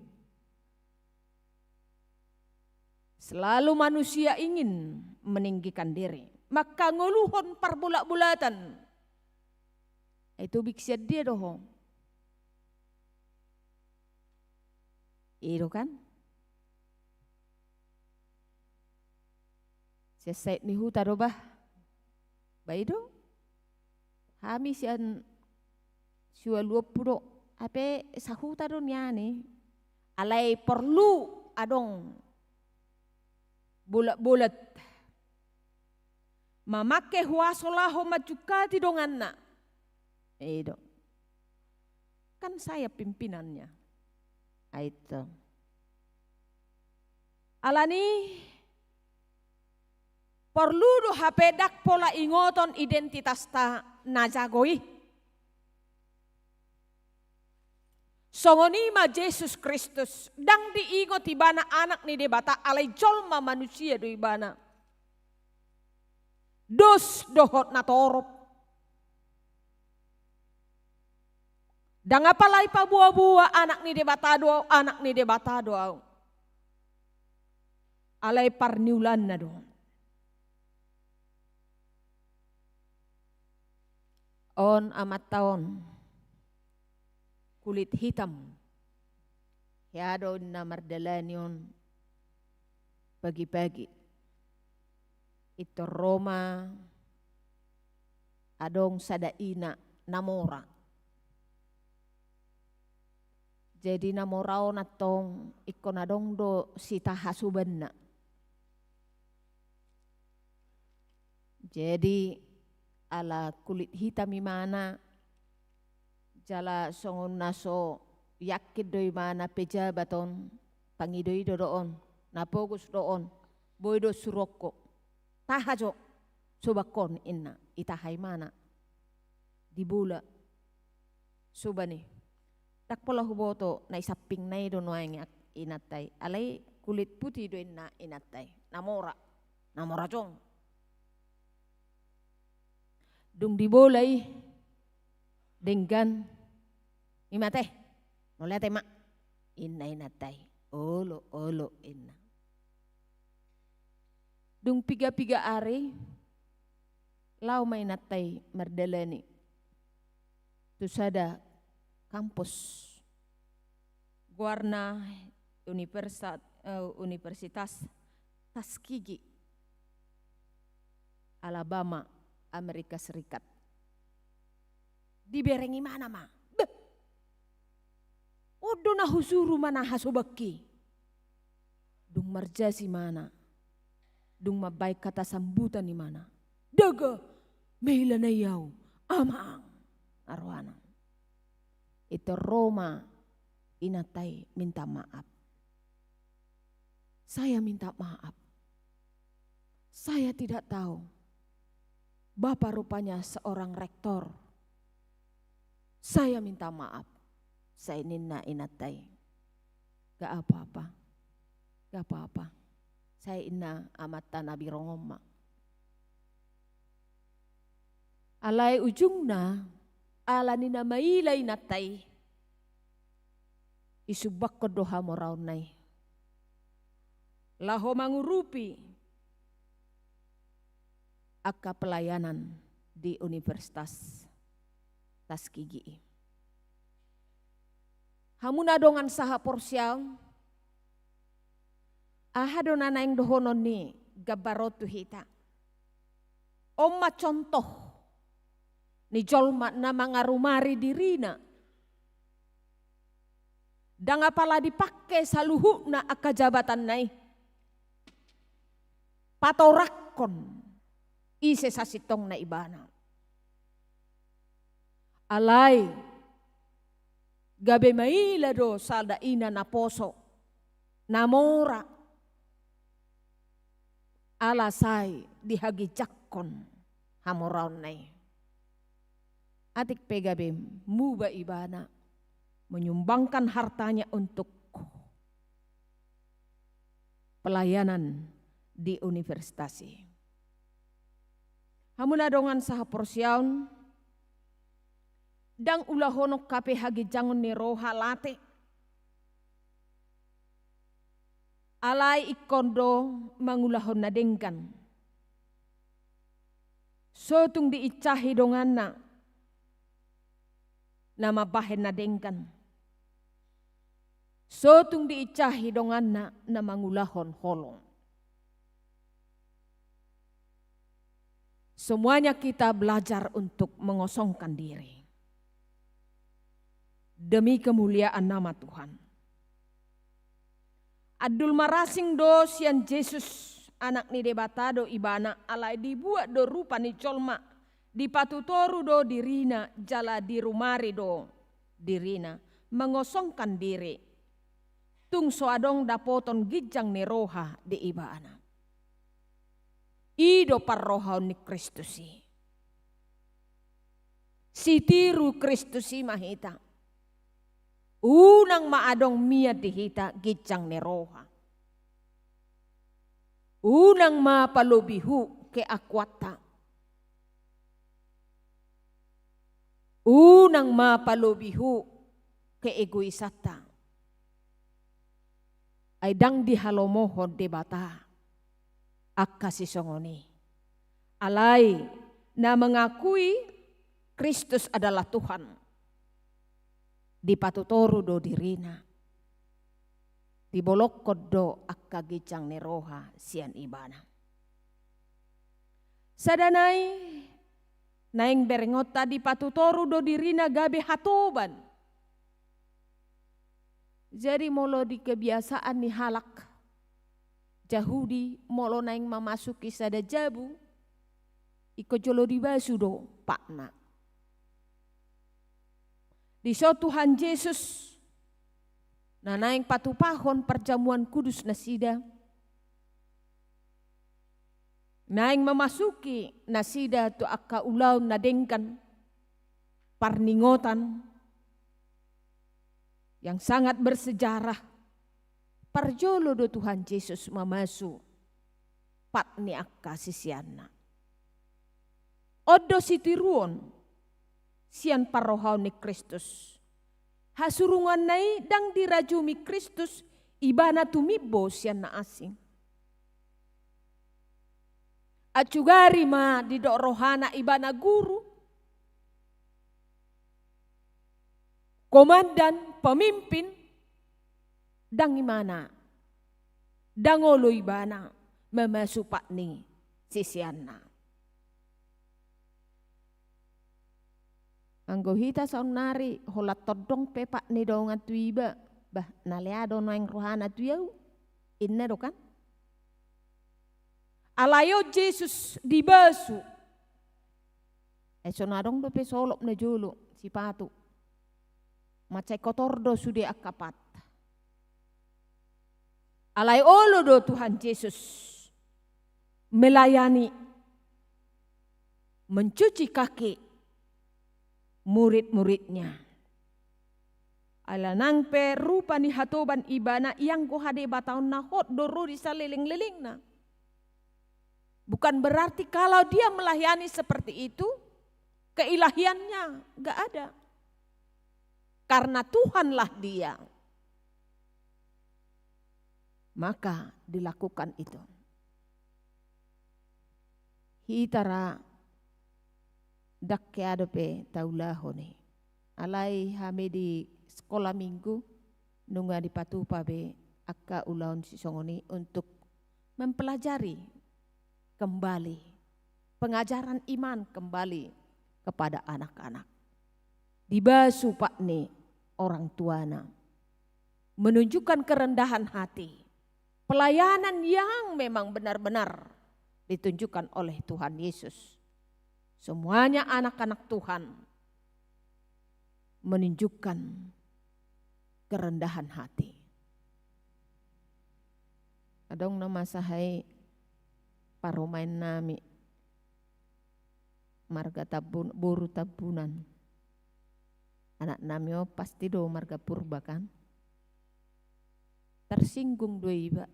Selalu manusia ingin meninggikan diri. Mangkangoluhon parbolatbolatan. Ai tubik sian dia do ho? I do kan? Sian sait ni huta do bah. Bah i do. Hami sian siualuonpu do. Hape sahuta do nian i. Alai porlu adong bolatbolat. Mamangke huaso laho manjungkati donganna. I do. Kan saya pimpinannya. Ai to. Alani porlu do hape ndang pola ingoton identitasta na jago i. Songon i ma Jesus Kristus, ndang diingot ibana anak ni Debata, alai jolma manusia do ibana. Dos dohot na torop. Ndang apala ipaboaboa anak ni Debata do au, anak ni Debata do au. Alai parniulanna do. On amanta on, kulit hitam. Hea do inna mardalani on pagi-pagi. Pintor ro ma adong sada ina na mora. Jadi na mora on antong ingkon adong do sitaha sobanna. Jadi ala kulit hitam imana, jala songon na so yakin do imana pejabat on, pangidoido do on, na pogos do on, boi do suruonku. Taha jo, sobakkon inna, itaha imana. Dibola. Soban i. Ndang pola huboto na i sampingna i do nuaeng inanta i. Alai kulit putih do inna inanta i. Na mora. Na mora jong. Dung dibola i. Denggan. I ma te. Mauliate ma. Inna inanta i. Olo, olo inna. Dung piga-piga ari, laho ma inanta i mardalani tu sada kampus. Goarna Universa-, eh, Universitas Tuskegee, Alabama, Amerika Serikat. Dibereng imana ma. Beh! On do na husuru manaha sobanki. Dung marjas imana. Dung mambaen hata sambutan imana. Daga, maila na i au, amang. Aroana. Pintor ro ma inanta i minta maaf. Saya minta maaf. Saya tidak tahu. Bapak rupanya seorang rektor. Saya minta maaf. Sai ninna inanta i. Gak apa-apa. Gak apa-apa. Sai inna amanta na birong on ma. Alai ujungna, ala ni na maila inanta i, isumbakkon do hamoraonna i. Laho mangurupi angka pelayanan di Universitas Tuskegee i. Hamu na dongan sahaporseaon, aha do na naeng dohonon ni gambar on tu hita? On ma contoh ni jolma na mangarumari dirina. Ndang apala dipangke saluhutna angka jabatanna i. Patorangkon. ise sasintongna ibana. Alai gabe maila do sada ina naposo, namora, ala sai dihaginjangkon hamoraonna i. Atik pe gabe muba ibana menyumbangkan hartanya untuk pelayanan di universitas i. Hamu na dongan sahaporseaon, ndang ulahonon hape haginjangon ni roha late. Alai ingkon do mangulahon na denggan. So tung diinsahi donganna na mambahen na denggan. So tung diinsahi donganna na mangulahon holong. Semuanya kita belajar untuk mengosongkan diri demi kemuliaan nama Tuhan. Andul marasing do sian Jesus, Anak ni Debata do ibana, alai dibuat do rupa ni jolma, dipatutoru do dirina jala dirumari do dirina, mengosongkan diri. Tung so adong dapoton ginjang ni roha di ibana. I do parrohaon ni Kristus i. Sitiru Kristus i ma hita. Unang ma adong mian di hita ginjang ni roha. Unang ma palobihu keakuanta. Unang ma palobihu keegoisanta. Ai ndang dihalomohon Debata angka sisongon i. Alai na mengakui Kristus adalah Tuhan, dipatutoru do dirina. Dibolongkon do angka ginjang ni roha sian ibana. Sada nai, naeng berengonta, dipatutoru do dirina gabe hatoban. Jadi molo di kebiasaan ni halak Jahudi, molo naeng mamasuki sada jabu, ingkon jolo dibasu do patna. Dison Tuhan Jesus na naeng patupahon parjamuan kudus nasida, naeng mamasuki nasida tu angka ulaon na denggan, parningotan yang sangat bersejarah, parjolo do Tuhan Jesus mamasu pat ni angka siseanna. On do sitiruon sian parrohaon ni Kristus. Hasurunganna i ndang dirajumi Kristus ibana tumimbo sian na asing. Ancugari ma didok rohana ibana guru, komandan, pemimpin, ndang ibana, ndang olo ibana mamasu pat ni siseanna. Anggo hita saonnari, holan tondong pe pat ni dongan tu iba, bah, na lea do naeng rohana tu ahu, inna do kan? Alai on Jesus dibasu. Ai so na adong dope solop na jolo, sipatu. Mansai kotor do sude angka pat. Alai olo do Tuhan Jesus melayani, mencuci kaki murid-muridnya. Ala nang pe rupa ni hatoban ibana, ianggo hadebataonna hot do ro di saleleng-lelengna. Bukan berarti kalau dia melayani seperti itu, keilahiannya nggak ada. Karena Tuhanlah dia. Maka dilakukan itu. Hita ra ndang hea dope taulahon i. Alai hami di sekolah minggu nunga dipatupa be angka ulaon sisongon i untuk mempelajari kembali pengajaran iman kembali kepada anak-anak. Dibasu pat ni orang tuana. Menunjukkan kerendahan hati. Pelayanan yang memang benar-benar ditunjukkan oleh Tuhan Yesus. Semuanya anak-anak Tuhan menunjukkan kerendahan hati. Adong nama sahai parumaen nami, marga Tambun-, boru Tambunan. Anak nami on pasti do marga Purba, kan? Tersinggung do iba.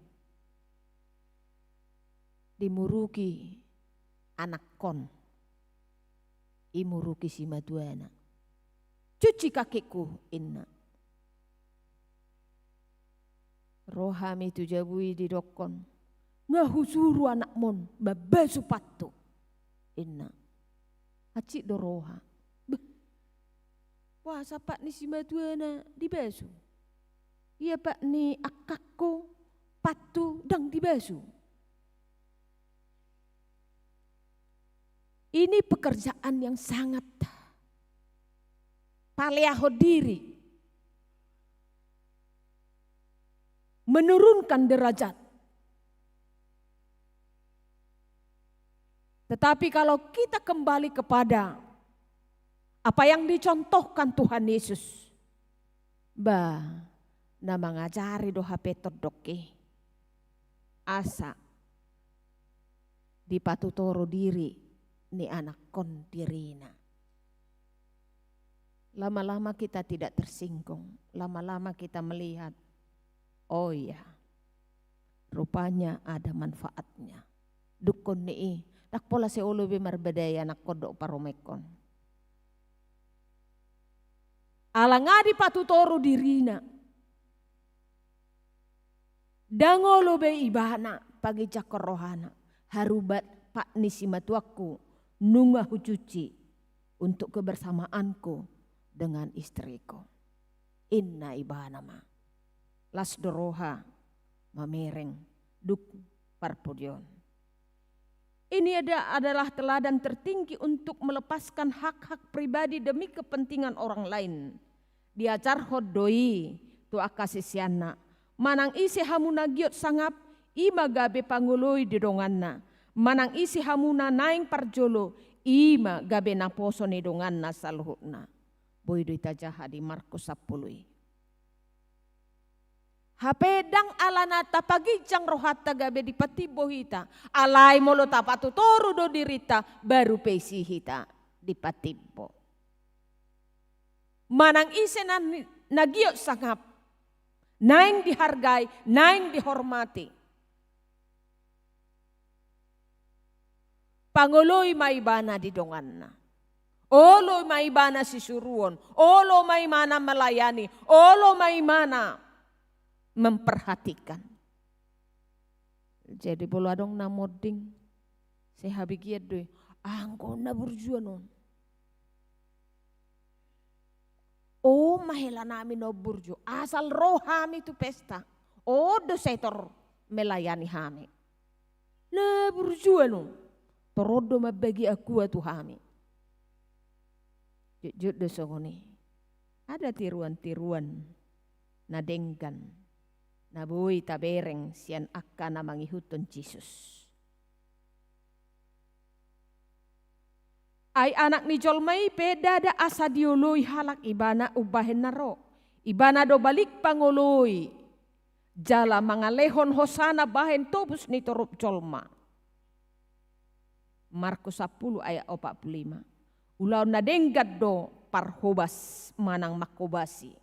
Dimuruki anakkon. Imuruki simatuana. "Cuci kakiku," inna. Ro hami tu jabu i didokkon, "Nga husuru anakmon mambasu pattu," inna. Hansit do roha. Beh, boasa pat ni simatuana dibasu? Ia pat ni angkangku pattu ndang dibasu? Ini pekerjaan yang sangat paleahon diri, menurunkan derajat. Tetapi kalau kita kembali kepada apa yang dicontohkan Tuhan Yesus, ba, na mangajari do hape tondok i, asa dipatutoru diri ni anakkon dirina. Lama-lama kita tidak tersinggung, lama-lama kita melihat, "Oh iya, rupanya ada manfaatnya." Dungkon ni i, ndang pola sai olo be marbadai anakkon dohot parumaenkon. Ala nga dipatutoru dirina. Ndang olo be ibana panginjak rohana, "Haru pat ni simatuangku, nunga hucuci untuk kebersamaanku dengan istriku," inna ibana ma. Las do roha mamereng dung parpudi on. Ini ada-, adalah teladan tertinggi untuk melepaskan hak-hak pribadi demi kepentingan orang lain. Diajarhon do i tu angka siseanna, "Manang ise hamu na giot sangap, i ma gabe pangoloi di donganna. Manang ise hamu na naeng parjolo, i ma gabe naposo ni donganna saluhutna." Boi do itajaha di Markus sampulu i. Hape ndang alana tapaginjang rohanta gabe dipatimbo hita, alai molo tapatutoru do dirinta, baru pe isi hita dipatimbo. Manang ise na, na giot sangap, naeng dihargai, naeng dihormati. Pangoloi ma ibana di donganna. Olo ma ibana sisuruon. Olo ma ibana melayani. Olo ma ibana memperhatikan. Jadi, molo adong na monding, sai habigian do i, "Anggo na burju on, on ma hela nami na umburju, asal ro hami tu pesta, on do sai tor melayani hami. Na burju on, tor on do mambagi akua tu hami." Jotjot do songon i. Ada tiruan-tiruan na denggan na boi tabereng sian angka na mangihuthon Jesus. Ai Anak ni jolma i pe ndada asa dioloi halak ibana umbahen na ro. Ibana do balik pangoloi, jala mangalehon hosana bahen tobus ni torup jolma. Markus sampulu ayat opat pulu lima. Ulaon na denggan do parhobas manang manghobasi.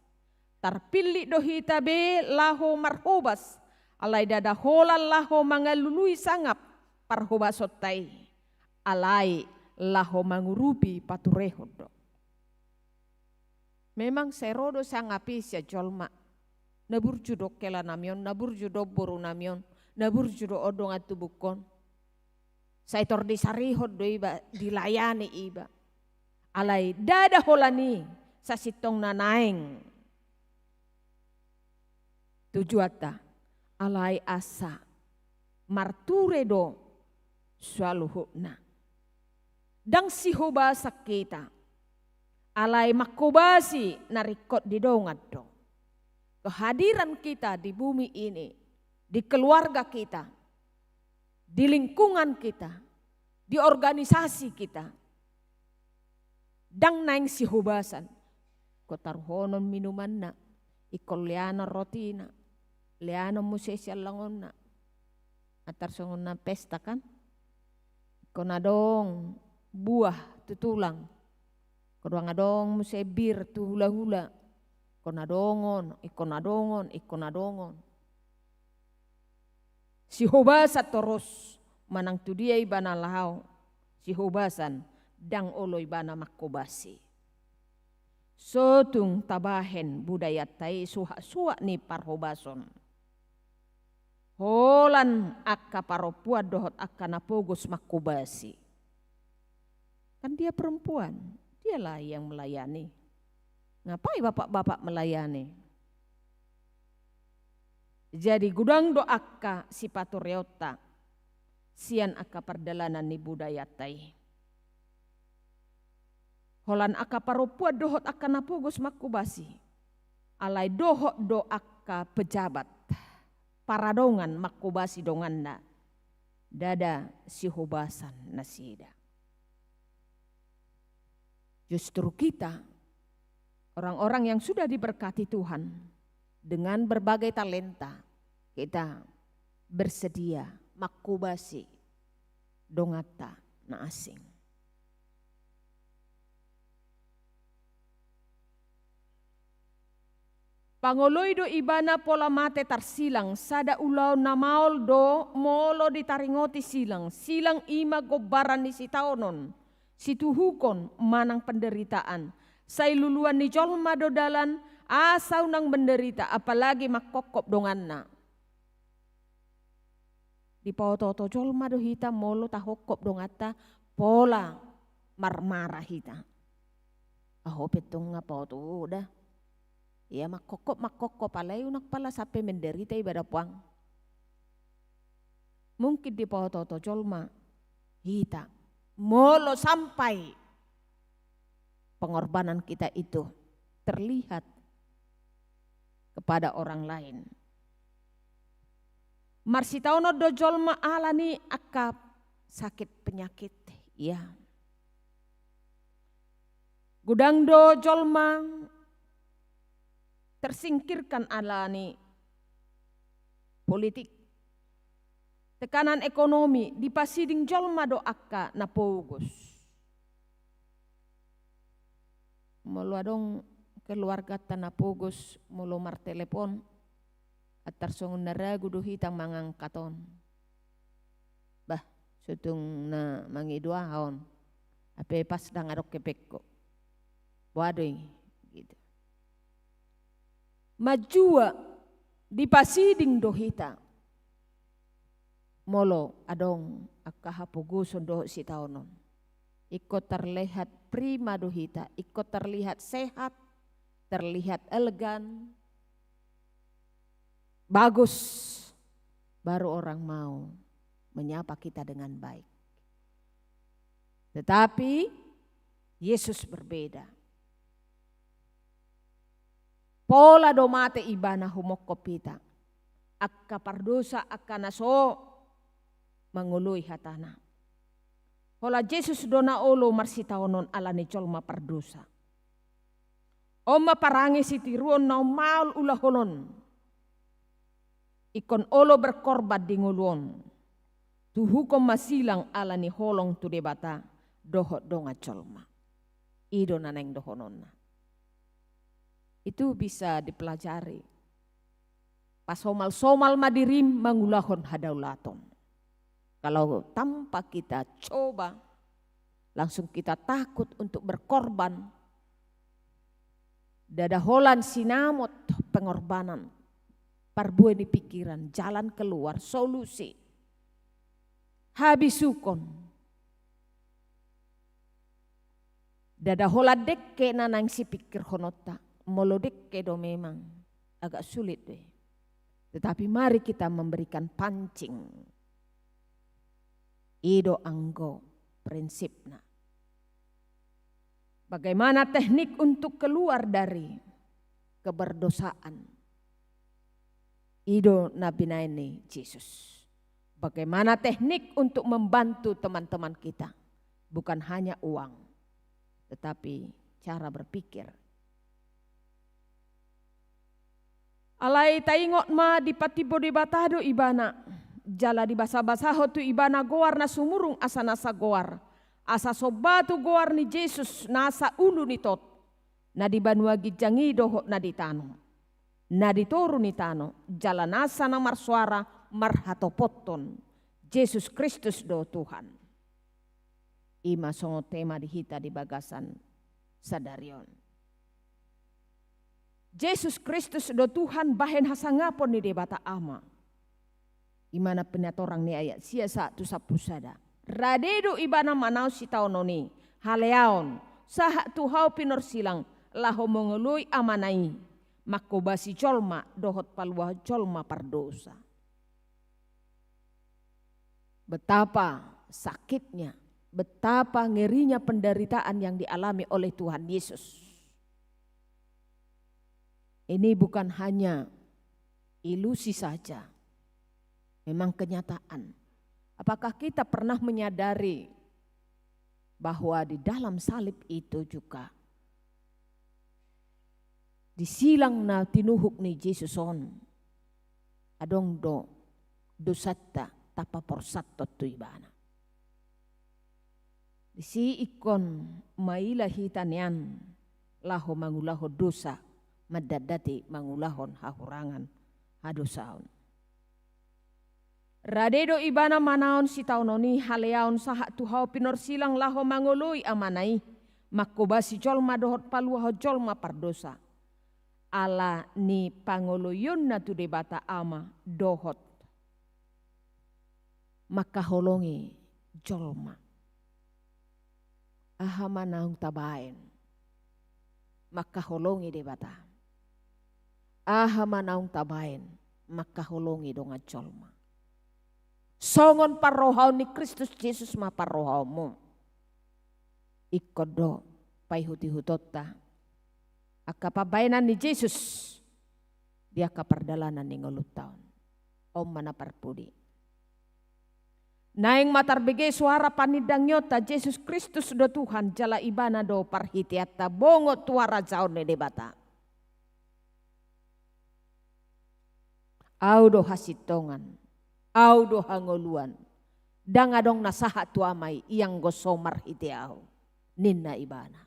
Tarpillit do hita be laho marhobas, alai ndada holan laho mangalului sangap parhobasonta i, alai laho mangurupi paturehon do. Memang sai ro do sangap i sian jolma. Na burju do hela nami on, na burju do boru nami on, na burju do on dongan tubungkon. Sai tor disarihon do iba, dilayani iba. Alai ndada holan i sasintongna naeng tujuanta, alai asa marture do saluhutna. Ndang sihobasan hita, alai manghobasi na ringkot di dongan do. Kehadiran kita di bumi ini, di keluarga kita, di lingkungan kita, di organisasi kita, ndang naeng sihobasan. Ingkon taruhonon minumanna, ingkon leanon rotina, leanon muse siallangonna. Antar songon na pesta kan? Ingkon adong buah tu tulang. Ingkon adong muse bir tu hulahula. Ingkon adong on, ingkon adong on, ingkon adong on. Sihobasan torus, manang tu dia ibana laho sihobasan, ndang olo ibana manghobasi. So tung tabahen budayanta i suhak-suhak ni parhobason. Holan angka parompuan dohot angka na pogos manghobasi. Kan dia perempuan, dialah yang melayani. Ngapai bapak-bapak melayani? Jadi godang do angka sipatureonta sian angka pardalanan ni budayanta i. Holan angka parompuan dohot angka na pogos manghobasi. Alai dohot do angka pejabat, paradongan manghobasi donganna. Ndada sihobasan nasida. Justru kita, orang-orang yang sudah diberkati Tuhan dengan berbagai talenta, kita bersedia manghobasi donganta na asing. Pangoloi do ibana pola mate tarsilang, sada ulaon na maol do molo ditaringoti silang. Silang i ma gombaran ni sitaonon, situhukon manang penderitaan. Sai luluan ni jolma do dalan, asa unang menderita, apalagi mangkophop donganna. Dipaoto-oto jolma do hita molo tahophop donganta, pola marmara hita. Aho pe tong nga paoto da. Ia mangkophop, mangkophop, alai unang pala sampe menderita iba da puang. Mungkin dipaoto-oto jolma hita molo sampai pengorbanan kita itu terlihat kepada orang lain. Marsitaonon do jolma alani angka sakit penyakit, ya. Godang do jolma tersingkirkan alani politik, tekanan ekonomi, dipasiding jolma do angka na pogos. Molo adong keluarganta na pogos, molo martelepon, antar songon na ragu do hita mangangkat on. Bah, sotung na mangido aha on. Ape pas ndang adong hepengku. Boha do i, gitu. Manjua dipasiding do hita molo adong angka hapogoson dohot sitaonon. Ingkon terlihat prima do hita, ingkon terlihat sehat, terlihat elegan, bagus, baru orang mau menyapa kita dengan baik. Tetapi Yesus berbeda. Pola do mate ibana humophop hita. Angka pardosa, angka na so mangoloi hatana. Holan Jesus do na olo marsitaonon alani jolma pardosa. On ma parange sitiruon na ummaol ulahonon. Ingkon olo berkorban di ngolu on. Tuhukon ma silang alani holong tu Debata dohot dongan jolma. I do na naeng dohononna. Itu bisa dipelajari. Pasomal-somal ma dirim mangulahon hadaulaton. Kalau tanpa kita coba, langsung kita takut untuk berkorban, ndada holan sinamot pengorbanan, parbue ni pikiran, jalan keluar, solusi. Habisuhon. Ndada holan dengke na naeng sipikirhononta, molo dengke do memang agak sulit do i. Tetapi mari kita memberikan pancing. I do anggo prinsipna. Bagaimana teknik untuk keluar dari keberdosaan? I do na binaen ni Jesus. Bagaimana teknik untuk membantu teman-teman kita? Bukan hanya uang, tetapi cara berpikir. Alai taingot ma, dipatimbo Debata do ibana, jala dibasabasahon tu ibana goar na sumurung asa nasa goar, asa somba tu goar ni Jesus nasa ulu ni tot, na di banua ginjang i dohot na di tano, na di toru ni tano, jala nasa na marsoara marhatopothon: Jesus Kristus do Tuhan. I ma songon tema di hita di bagasan sadari on. Jesus Kristus do Tuhan bahen hasangapon ni Debata Ama. I ma na pinatorang ni ayat sia sahat tu sampulu sada. Rade do ibana manaon sitaonon i, haleaon, sahat tu hau pinorsilang, laho mangoloi Amana i, manghobasi jolma dohot paluahon jolma pardosa. Betapa sakitnya, betapa ngerinya penderitaan yang dialami oleh Tuhan Yesus. Ini bukan hanya ilusi saja, memang kenyataan. Apakah kita pernah menyadari bahwa di dalam salib itu juga, di silang na tinuhuk ni Jesus on, adong do dosanta tapaporsathon tu ibana. Disi ingkon maila hita nian laho mangulahon dosa, mandatdati mangulahon hahurangan, hadosaon. Rade do ibana manaon sitaonon i, haleaon sahat tu hau pinorsilang laho mangoloi Amana i, manghobasi jolma dohot paluahon jolma pardosa. Ala ni pangoloionna tu Debata Ama dohot mangkaholongi jolma. Aha ma naung tabaen mangkaholongi Debata? Aha ma naung tabaen mangkaholongi dongan jolma? Songon parrohaon ni Kristus Jesus ma parrohaonmu. Ingkon do paihut-ihutonta angka pambaenan ni Jesus di angka pardalanan ni ngolunta on. On ma na parpudi. Naeng ma tarbege soara panindangionta: Jesus Kristus do Tuhan, jala Ibana do parhiteanta bongot tu harajaon ni Debata. Ahu do hasintongan, Ahu do hangoluan. Ndang adong na sahat tu Ama i ianggo so marhite Ahu, ninna Ibana.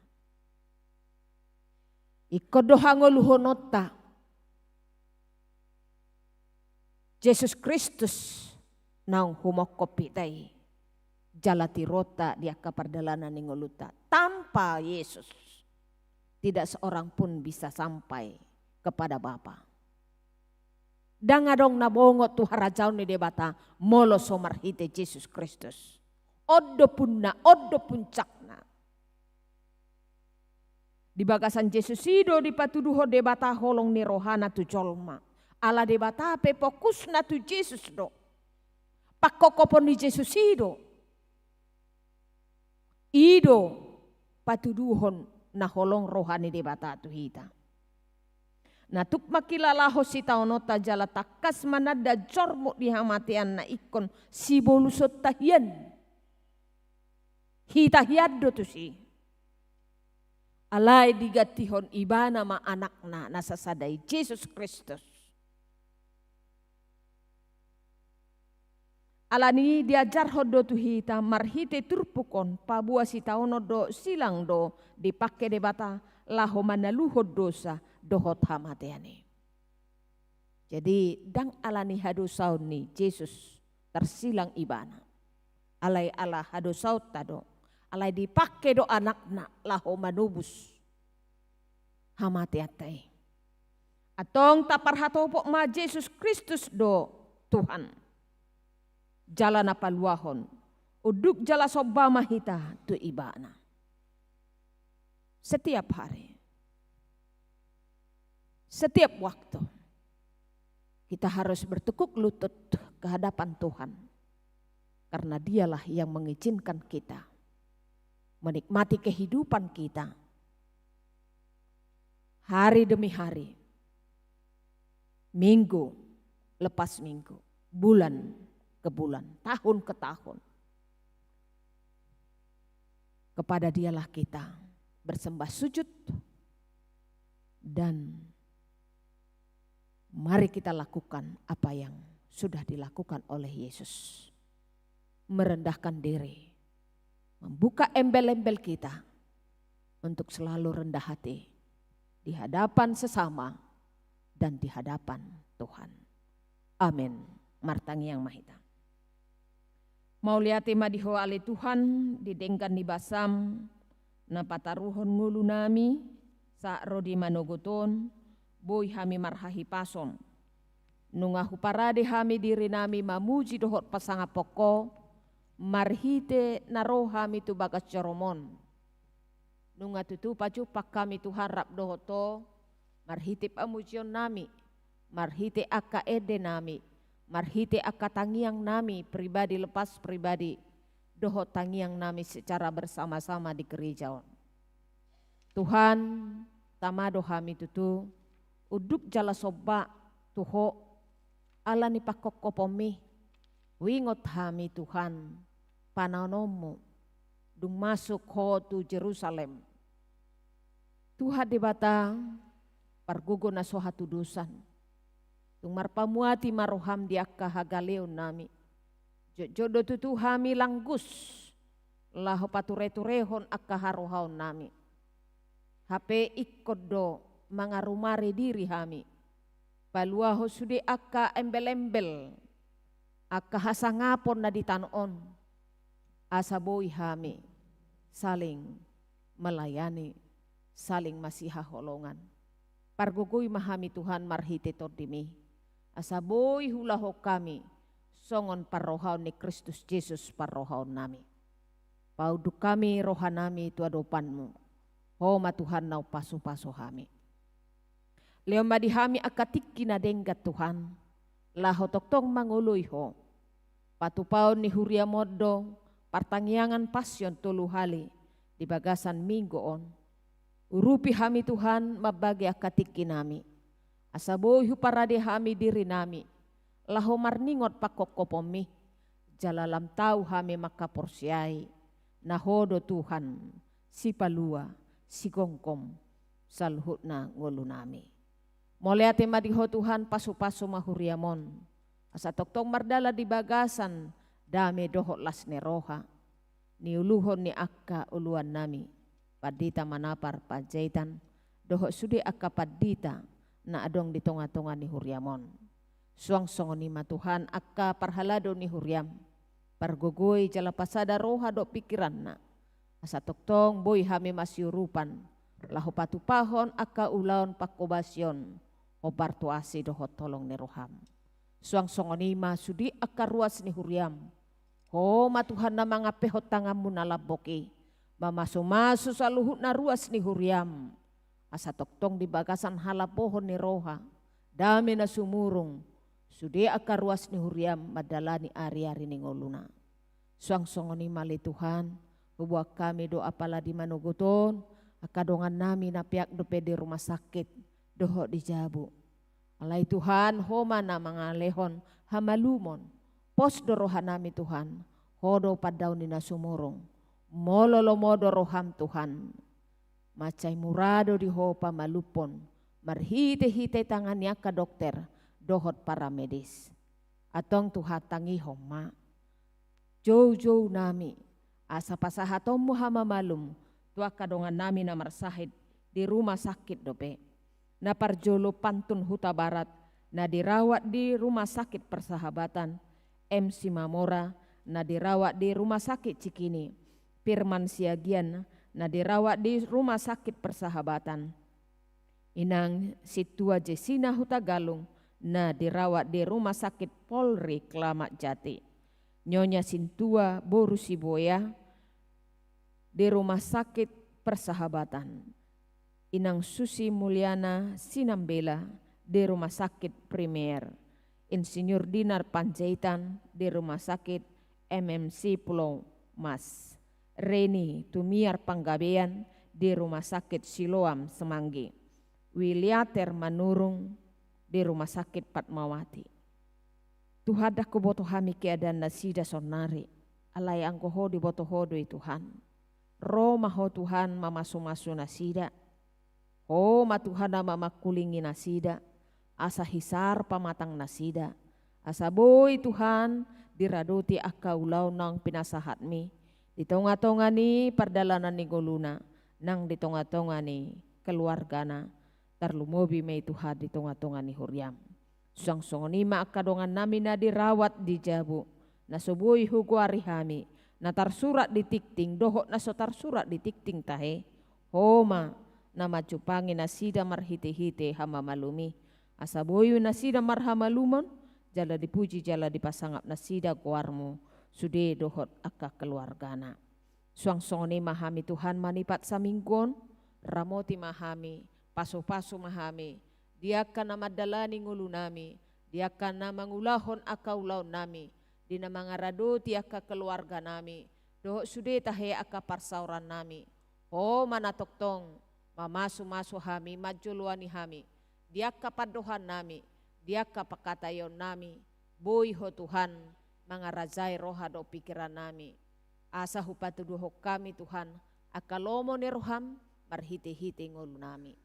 Ingkon do hangoluhononta Jesus Kristus naung humongkop hita i, jala tironta di angka pardalanan ni ngolunta. Tanpa Yesus, tidak seorang pun bisa sampai kepada Bapa. Ndang adong na bongot tu harajaon ni Debata molo so marhite Jesus Kristus. On do punna, on do puncakna. Di bagasan Jesus i do dipatuduhon Debata holong ni rohana tu jolma. Ala Debata pe fokusna tu Jesus do. Pangkophopon ni Jesus i do. I do patuduhon na holong roha ni Debata tu hita. Na tuk mangkilalahon sitaononta jala tangkas mananda jormuk di hamatean na ingkon sibolusonta hian. Hita hian do tusi. Alai digantihon Ibana ma Anakna na sasada i, Jesus Kristus. Ala ni i diajarhon do tu hita marhite turpuk on, paboa sitaonon dohot silang do dipangke Debata laho manaluhon dosa dohot hamatean i. Jadi, ndang ala ni hadosaon ni Jesus tarsilang Ibana. Alai ala hadosaonta do, alai dipangke do Anakna laho manobus hamateanta i. Antong taparhatopot ma Jesus Kristus do Tuhan, jala na paluahon. Unduk jala somba ma hita tu Ibana. Setiap hari, setiap waktu, kita harus bertekuk lutut ke hadapan Tuhan. Karena Dialah yang mengizinkan kita menikmati kehidupan kita hari demi hari, minggu lepas minggu, bulan ke bulan, tahun ke tahun. Kepada Dialah kita bersembah sujud, dan mari kita lakukan apa yang sudah dilakukan oleh Yesus. Merendahkan diri, membuka embel-embel kita untuk selalu rendah hati di hadapan sesama dan di hadapan Tuhan. Amin. Martangiang ma hita. Mauliate ma di Ho ale Tuhan, di denggan ni basaM na pataruhon ngolunami sahat ro di manogot on, boi hami marhahipason. Nunga huparade hami dirinami mamuji dohot pasangaphon Ho, marhite na ro hami tu bagas joroM on. Nunga tutu pajumpang hami Tuhan rap dohot Ho, marhite pamujionnami, marhite angka endenami, marhite angka tangiangnami pribadi lepas pribadi, dohot tangiangnami secara bersama-sama di gereja on. Tuhan, tama do hami tutu, unduk jala somba tu Ho, ala ni pangkophopon-Mi, huingot hami Tuhan, panaononMu, dung masuk Ho tu Jerusalem. Tuhan Debata, pargogo na so hatudosan, tung marpamuati ma rohaM di angka hagaleonnami. Jotjot do tutu hami langgus, laho pature-turehon angka harohaonnami. Hape ingkon do mangarumare diri hami, paluahon sude angka embel-embel, angka hasangapon na di tano on, asa boi hami saling melayani, saling masihaholongan. Pargogoi ma hami Tuhan marhite TondiMi, asa boi huulahon hami songon parrohaon ni Kristus Jesus parrohaonnami. Paunduk hami rohanami tu adopanMu. Ho ma Tuhan na umpasupasu hami. Lehon ma di hami angka tingki na denggan Tuhan, laho tongtong mangoloi Ho. Patupaon ni huriaM on do partangiangan Passion tolu hali di bagasan Minggu on. Urupi hami Tuhan mambage angka tingkinami, asa boi huparade hami dirinami, laho marningot pangkophopon-Mi, jala lam tau hami mangkaporseai, na Ho do Tuhan, Sipalua, Sigomgom saluhutna ngolunami. Mauliate ma di Ho Tuhan, pasupasu ma huriaM on, asa tongtong mardalan di bagasan dame dohot las ni roha, niuluhon ni angka uluannami, Pandita Manapar Panjaitan, dohot sude angka pandita na adong di tonga-tonga ni huriaM on. Suang songon i ma Tuhan angka parhalado ni huriaM, pargogoi jala pasada roha dohot pingkiranna, asa tongtong boi hami masiurupan, laho patupahon angka ulaon pangkobasion, hombar tu asi dohot holong ni rohaM. Suang songon i ma sude angka ruas ni huriaM, Ho ma Tuhan na mangampehon tanganMu na lambok i, mamasu-masu saluhutna ruas ni huriaM, asa tongtong di bagasan halambohon ni roha, dame na sumurung, sude angka ruas ni huriaM mandalani ari-ari ni ngoluna. Suang songon i ma ale Tuhan, huboan hami do apala di manogot on, angka dongannami na peak dope di rumah sakit, dohot di jabu. Alai Tuhan, Ho ma na mangalehon hamalumon, pos do rohanami Tuhan, Ho do pandaon ni na sumurung, molo lomo do rohaM Tuhan. Mansai mura do di Ho pamalumhon, marhite-hite tangan ni angka dokter, dohot paramedis. Antong Tuhan tangihon ma joujounami, asa pasahatonMu hamamalum, tu angka dongannami na marsahit, di rumah sakit dope. Na parjolo Pantun Hutabarat, na dirawat di rumah sakit Persahabatan, M Simamora, na dirawat di rumah sakit Cikini, Firman Siagian, na dirawat di rumah sakit Persahabatan. Inang Sintua Jesina Hutagalung, na dirawat di rumah sakit Polri Kramat Jati. Nyonya Sintua boru Sibuea di rumah sakit Persahabatan. Inang Susi Mulyana Sinambela di rumah sakit Premier. Insinyur Dinar Panjaitan di rumah sakit M M C Pulau Mas. Reni Tumiar Panggabean di rumah sakit Siloam Semanggi. Wiliater Manurung di rumah sakit Fatmawati. Tuhan, ndang huboto hami keadaan nasida saonari, alai anggo Ho, diboto Ho do i Tuhan. Ro ma Ho Tuhan mamasumasu nasida. Ho ma Tuhan na mamangkulingi nasida, asa hisar pamatang nasida, asa boi Tuhan diradoti angka ulaon naung pinasahatmi di tongatonga ni pardalanan ni ngoluna, nang di tongatonga ni keluargana, tarlumobi ma i Tuhan di tongatonga ni huriam. Suang songon i ma angka dongannami na dirawat di jabu, na so boi hugoari hami, na tarsurat di tingting dohot na so tarsurat di tingting tahe. Ho ma na manjumpanggi nasida marhitehite hamamalumi, asa boi nasida marhamalumon, jala dipuji jala dipasangap nasida goarmu, sude dohot angka keluargana. Suang songon i ma hami Tuhan manipat saminggu on, ramoti ma hami, pasupasu ma hami, di angka na mandalani ngolunami, di angka na mangulahon angka ulaonnami, di na mangaradoti angka keluarganami, dohot sude tahe angka parsaorannami. Ho ma na tongtong mamasumasu hami, manjoloani hami, di angka pandohannami, di angka pangkataionnami, boi Ho Tuhan mangarajai roha dohot pikirannami. Asa hupatuduhon hami Tuhan, angka lomo ni roham, marhitehite ngolunami.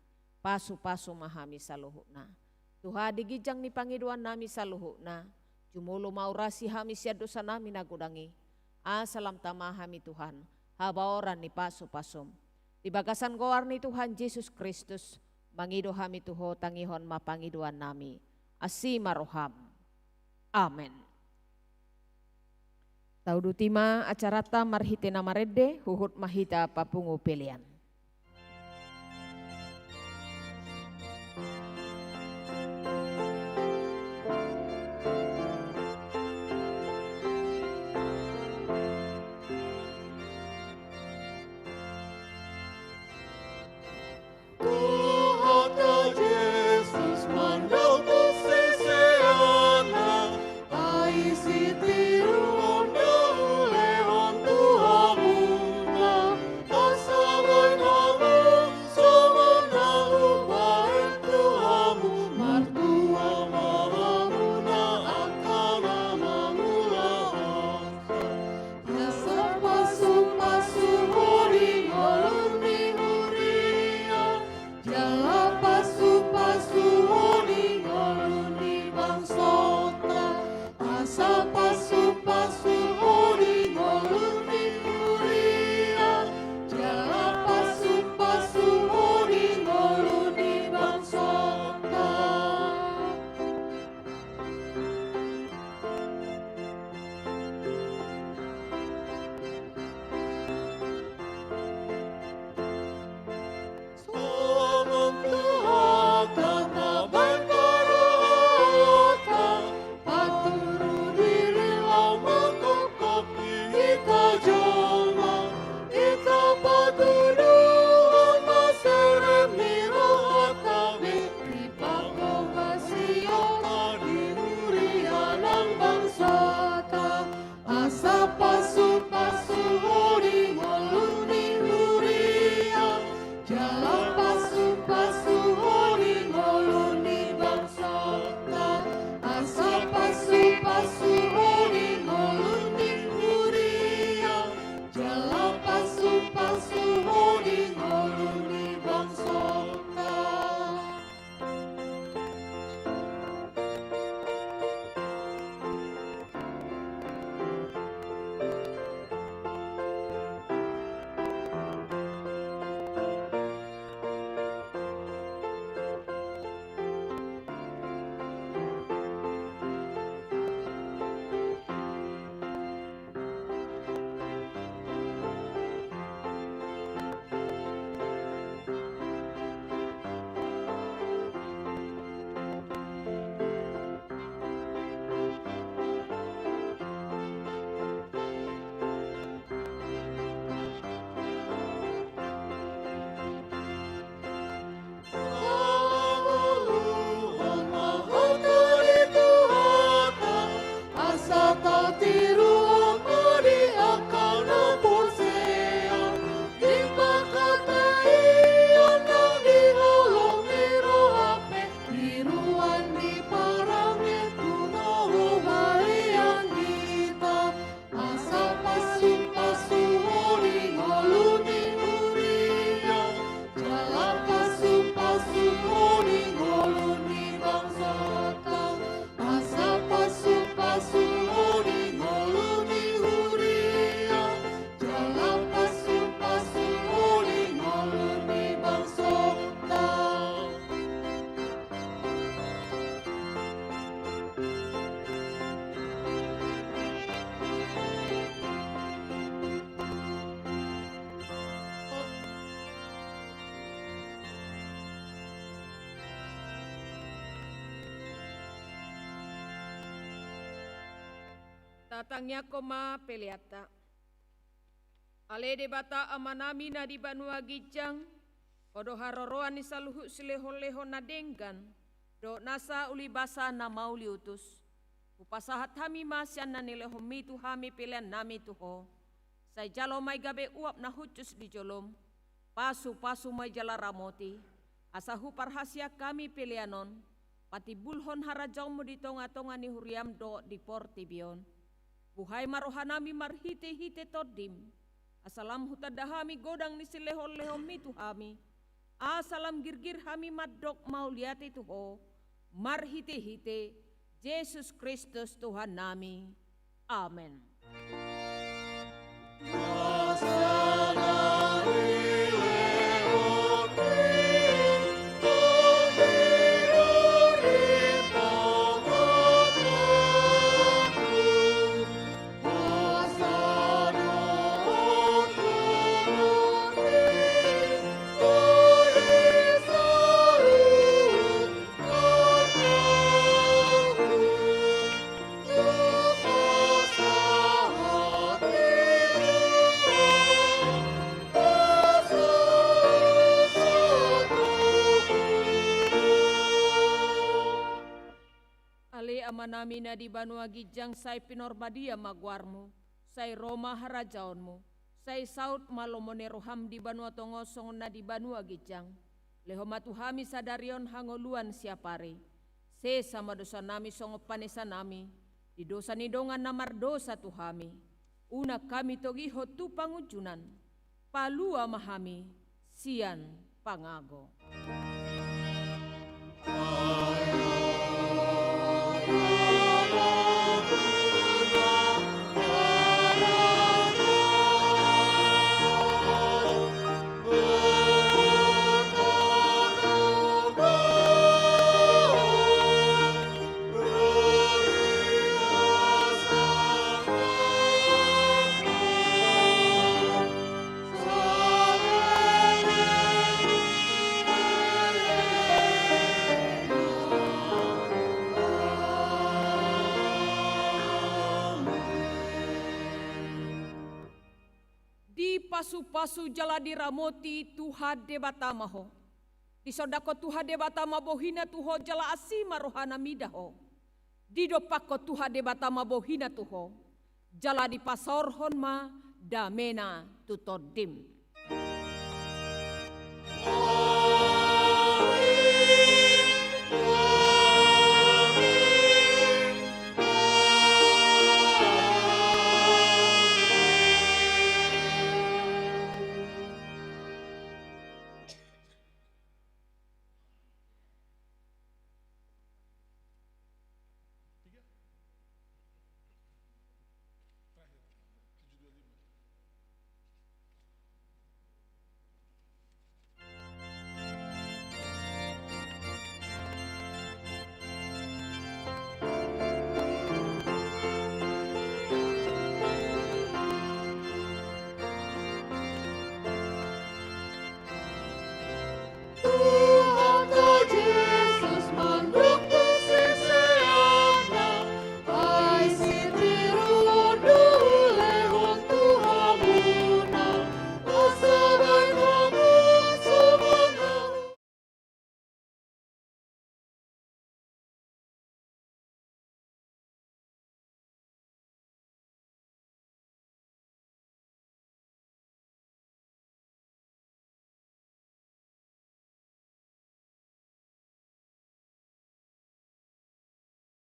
Pasupasu ma hami saluhutna. Tuhan, di ginjang ni pangidoannami saluhutna, jumolo ma urasi hami sian dosanami na godang i. Asa lam tama hami Tuhan, habaoran ni pasupasum. Di bagasan goar ni Tuhan Jesus Kristus, mangido hami tu Ho, tangihon ma pangidoannami. Asi ma roham. Amen. Tauduti ma acaranta marhite na marende, huhut ma hita papungu pelean. Tatangiangkon ma peleanta. Ale Debata Amanami na di banua ginjang, Ho do haroroan ni saluhut silehonlehon na denggan dohot nasa ulibasa na mauliutus. Hupasahat hami ma sian na nilehonMi tu hami peleannami tu Ho. Sai jalo ma i gabe uap na hushus di jolom. Pasupasu ma i jala ramoti, asa huparhaseang hami pelean on patimbulhon harajaonMu di tongatonga ni huriaM dohot di portibi on. Buhai ma rohanami marhitehite TondiM, asa lam hutanda hami godang ni silehonlehonMi tu hami, asa lam girgir hami mandok mauliate tu Ho, marhitehite Jesus Kristus Tuhannami. Amen. Ale Amanami na di banua ginjang, sai pinarbadia ma goarMu, sai ro ma harajaonMu, sai saut ma lomo ni rohaM di banua tonga on songon na di banua ginjang. Lehon ma tu hami sadari on hangoluan siapari. Sesa ma dosanami songon panesanami di dosa ni dongan na mardosa tu hami. Unang hami togihon tu pangunjunan. Palua ma hami sian pangago. Dipasupasu jala diramoti Tuhan Debata ma ho. Disondangkon Tuhan Debata ma bohiNa tu ho jala asi ma rohaNa mida ho. Didompakkon Tuhan Debata ma bohiNa tu ho, jala dipasaorhon ma dameNa tu tondim.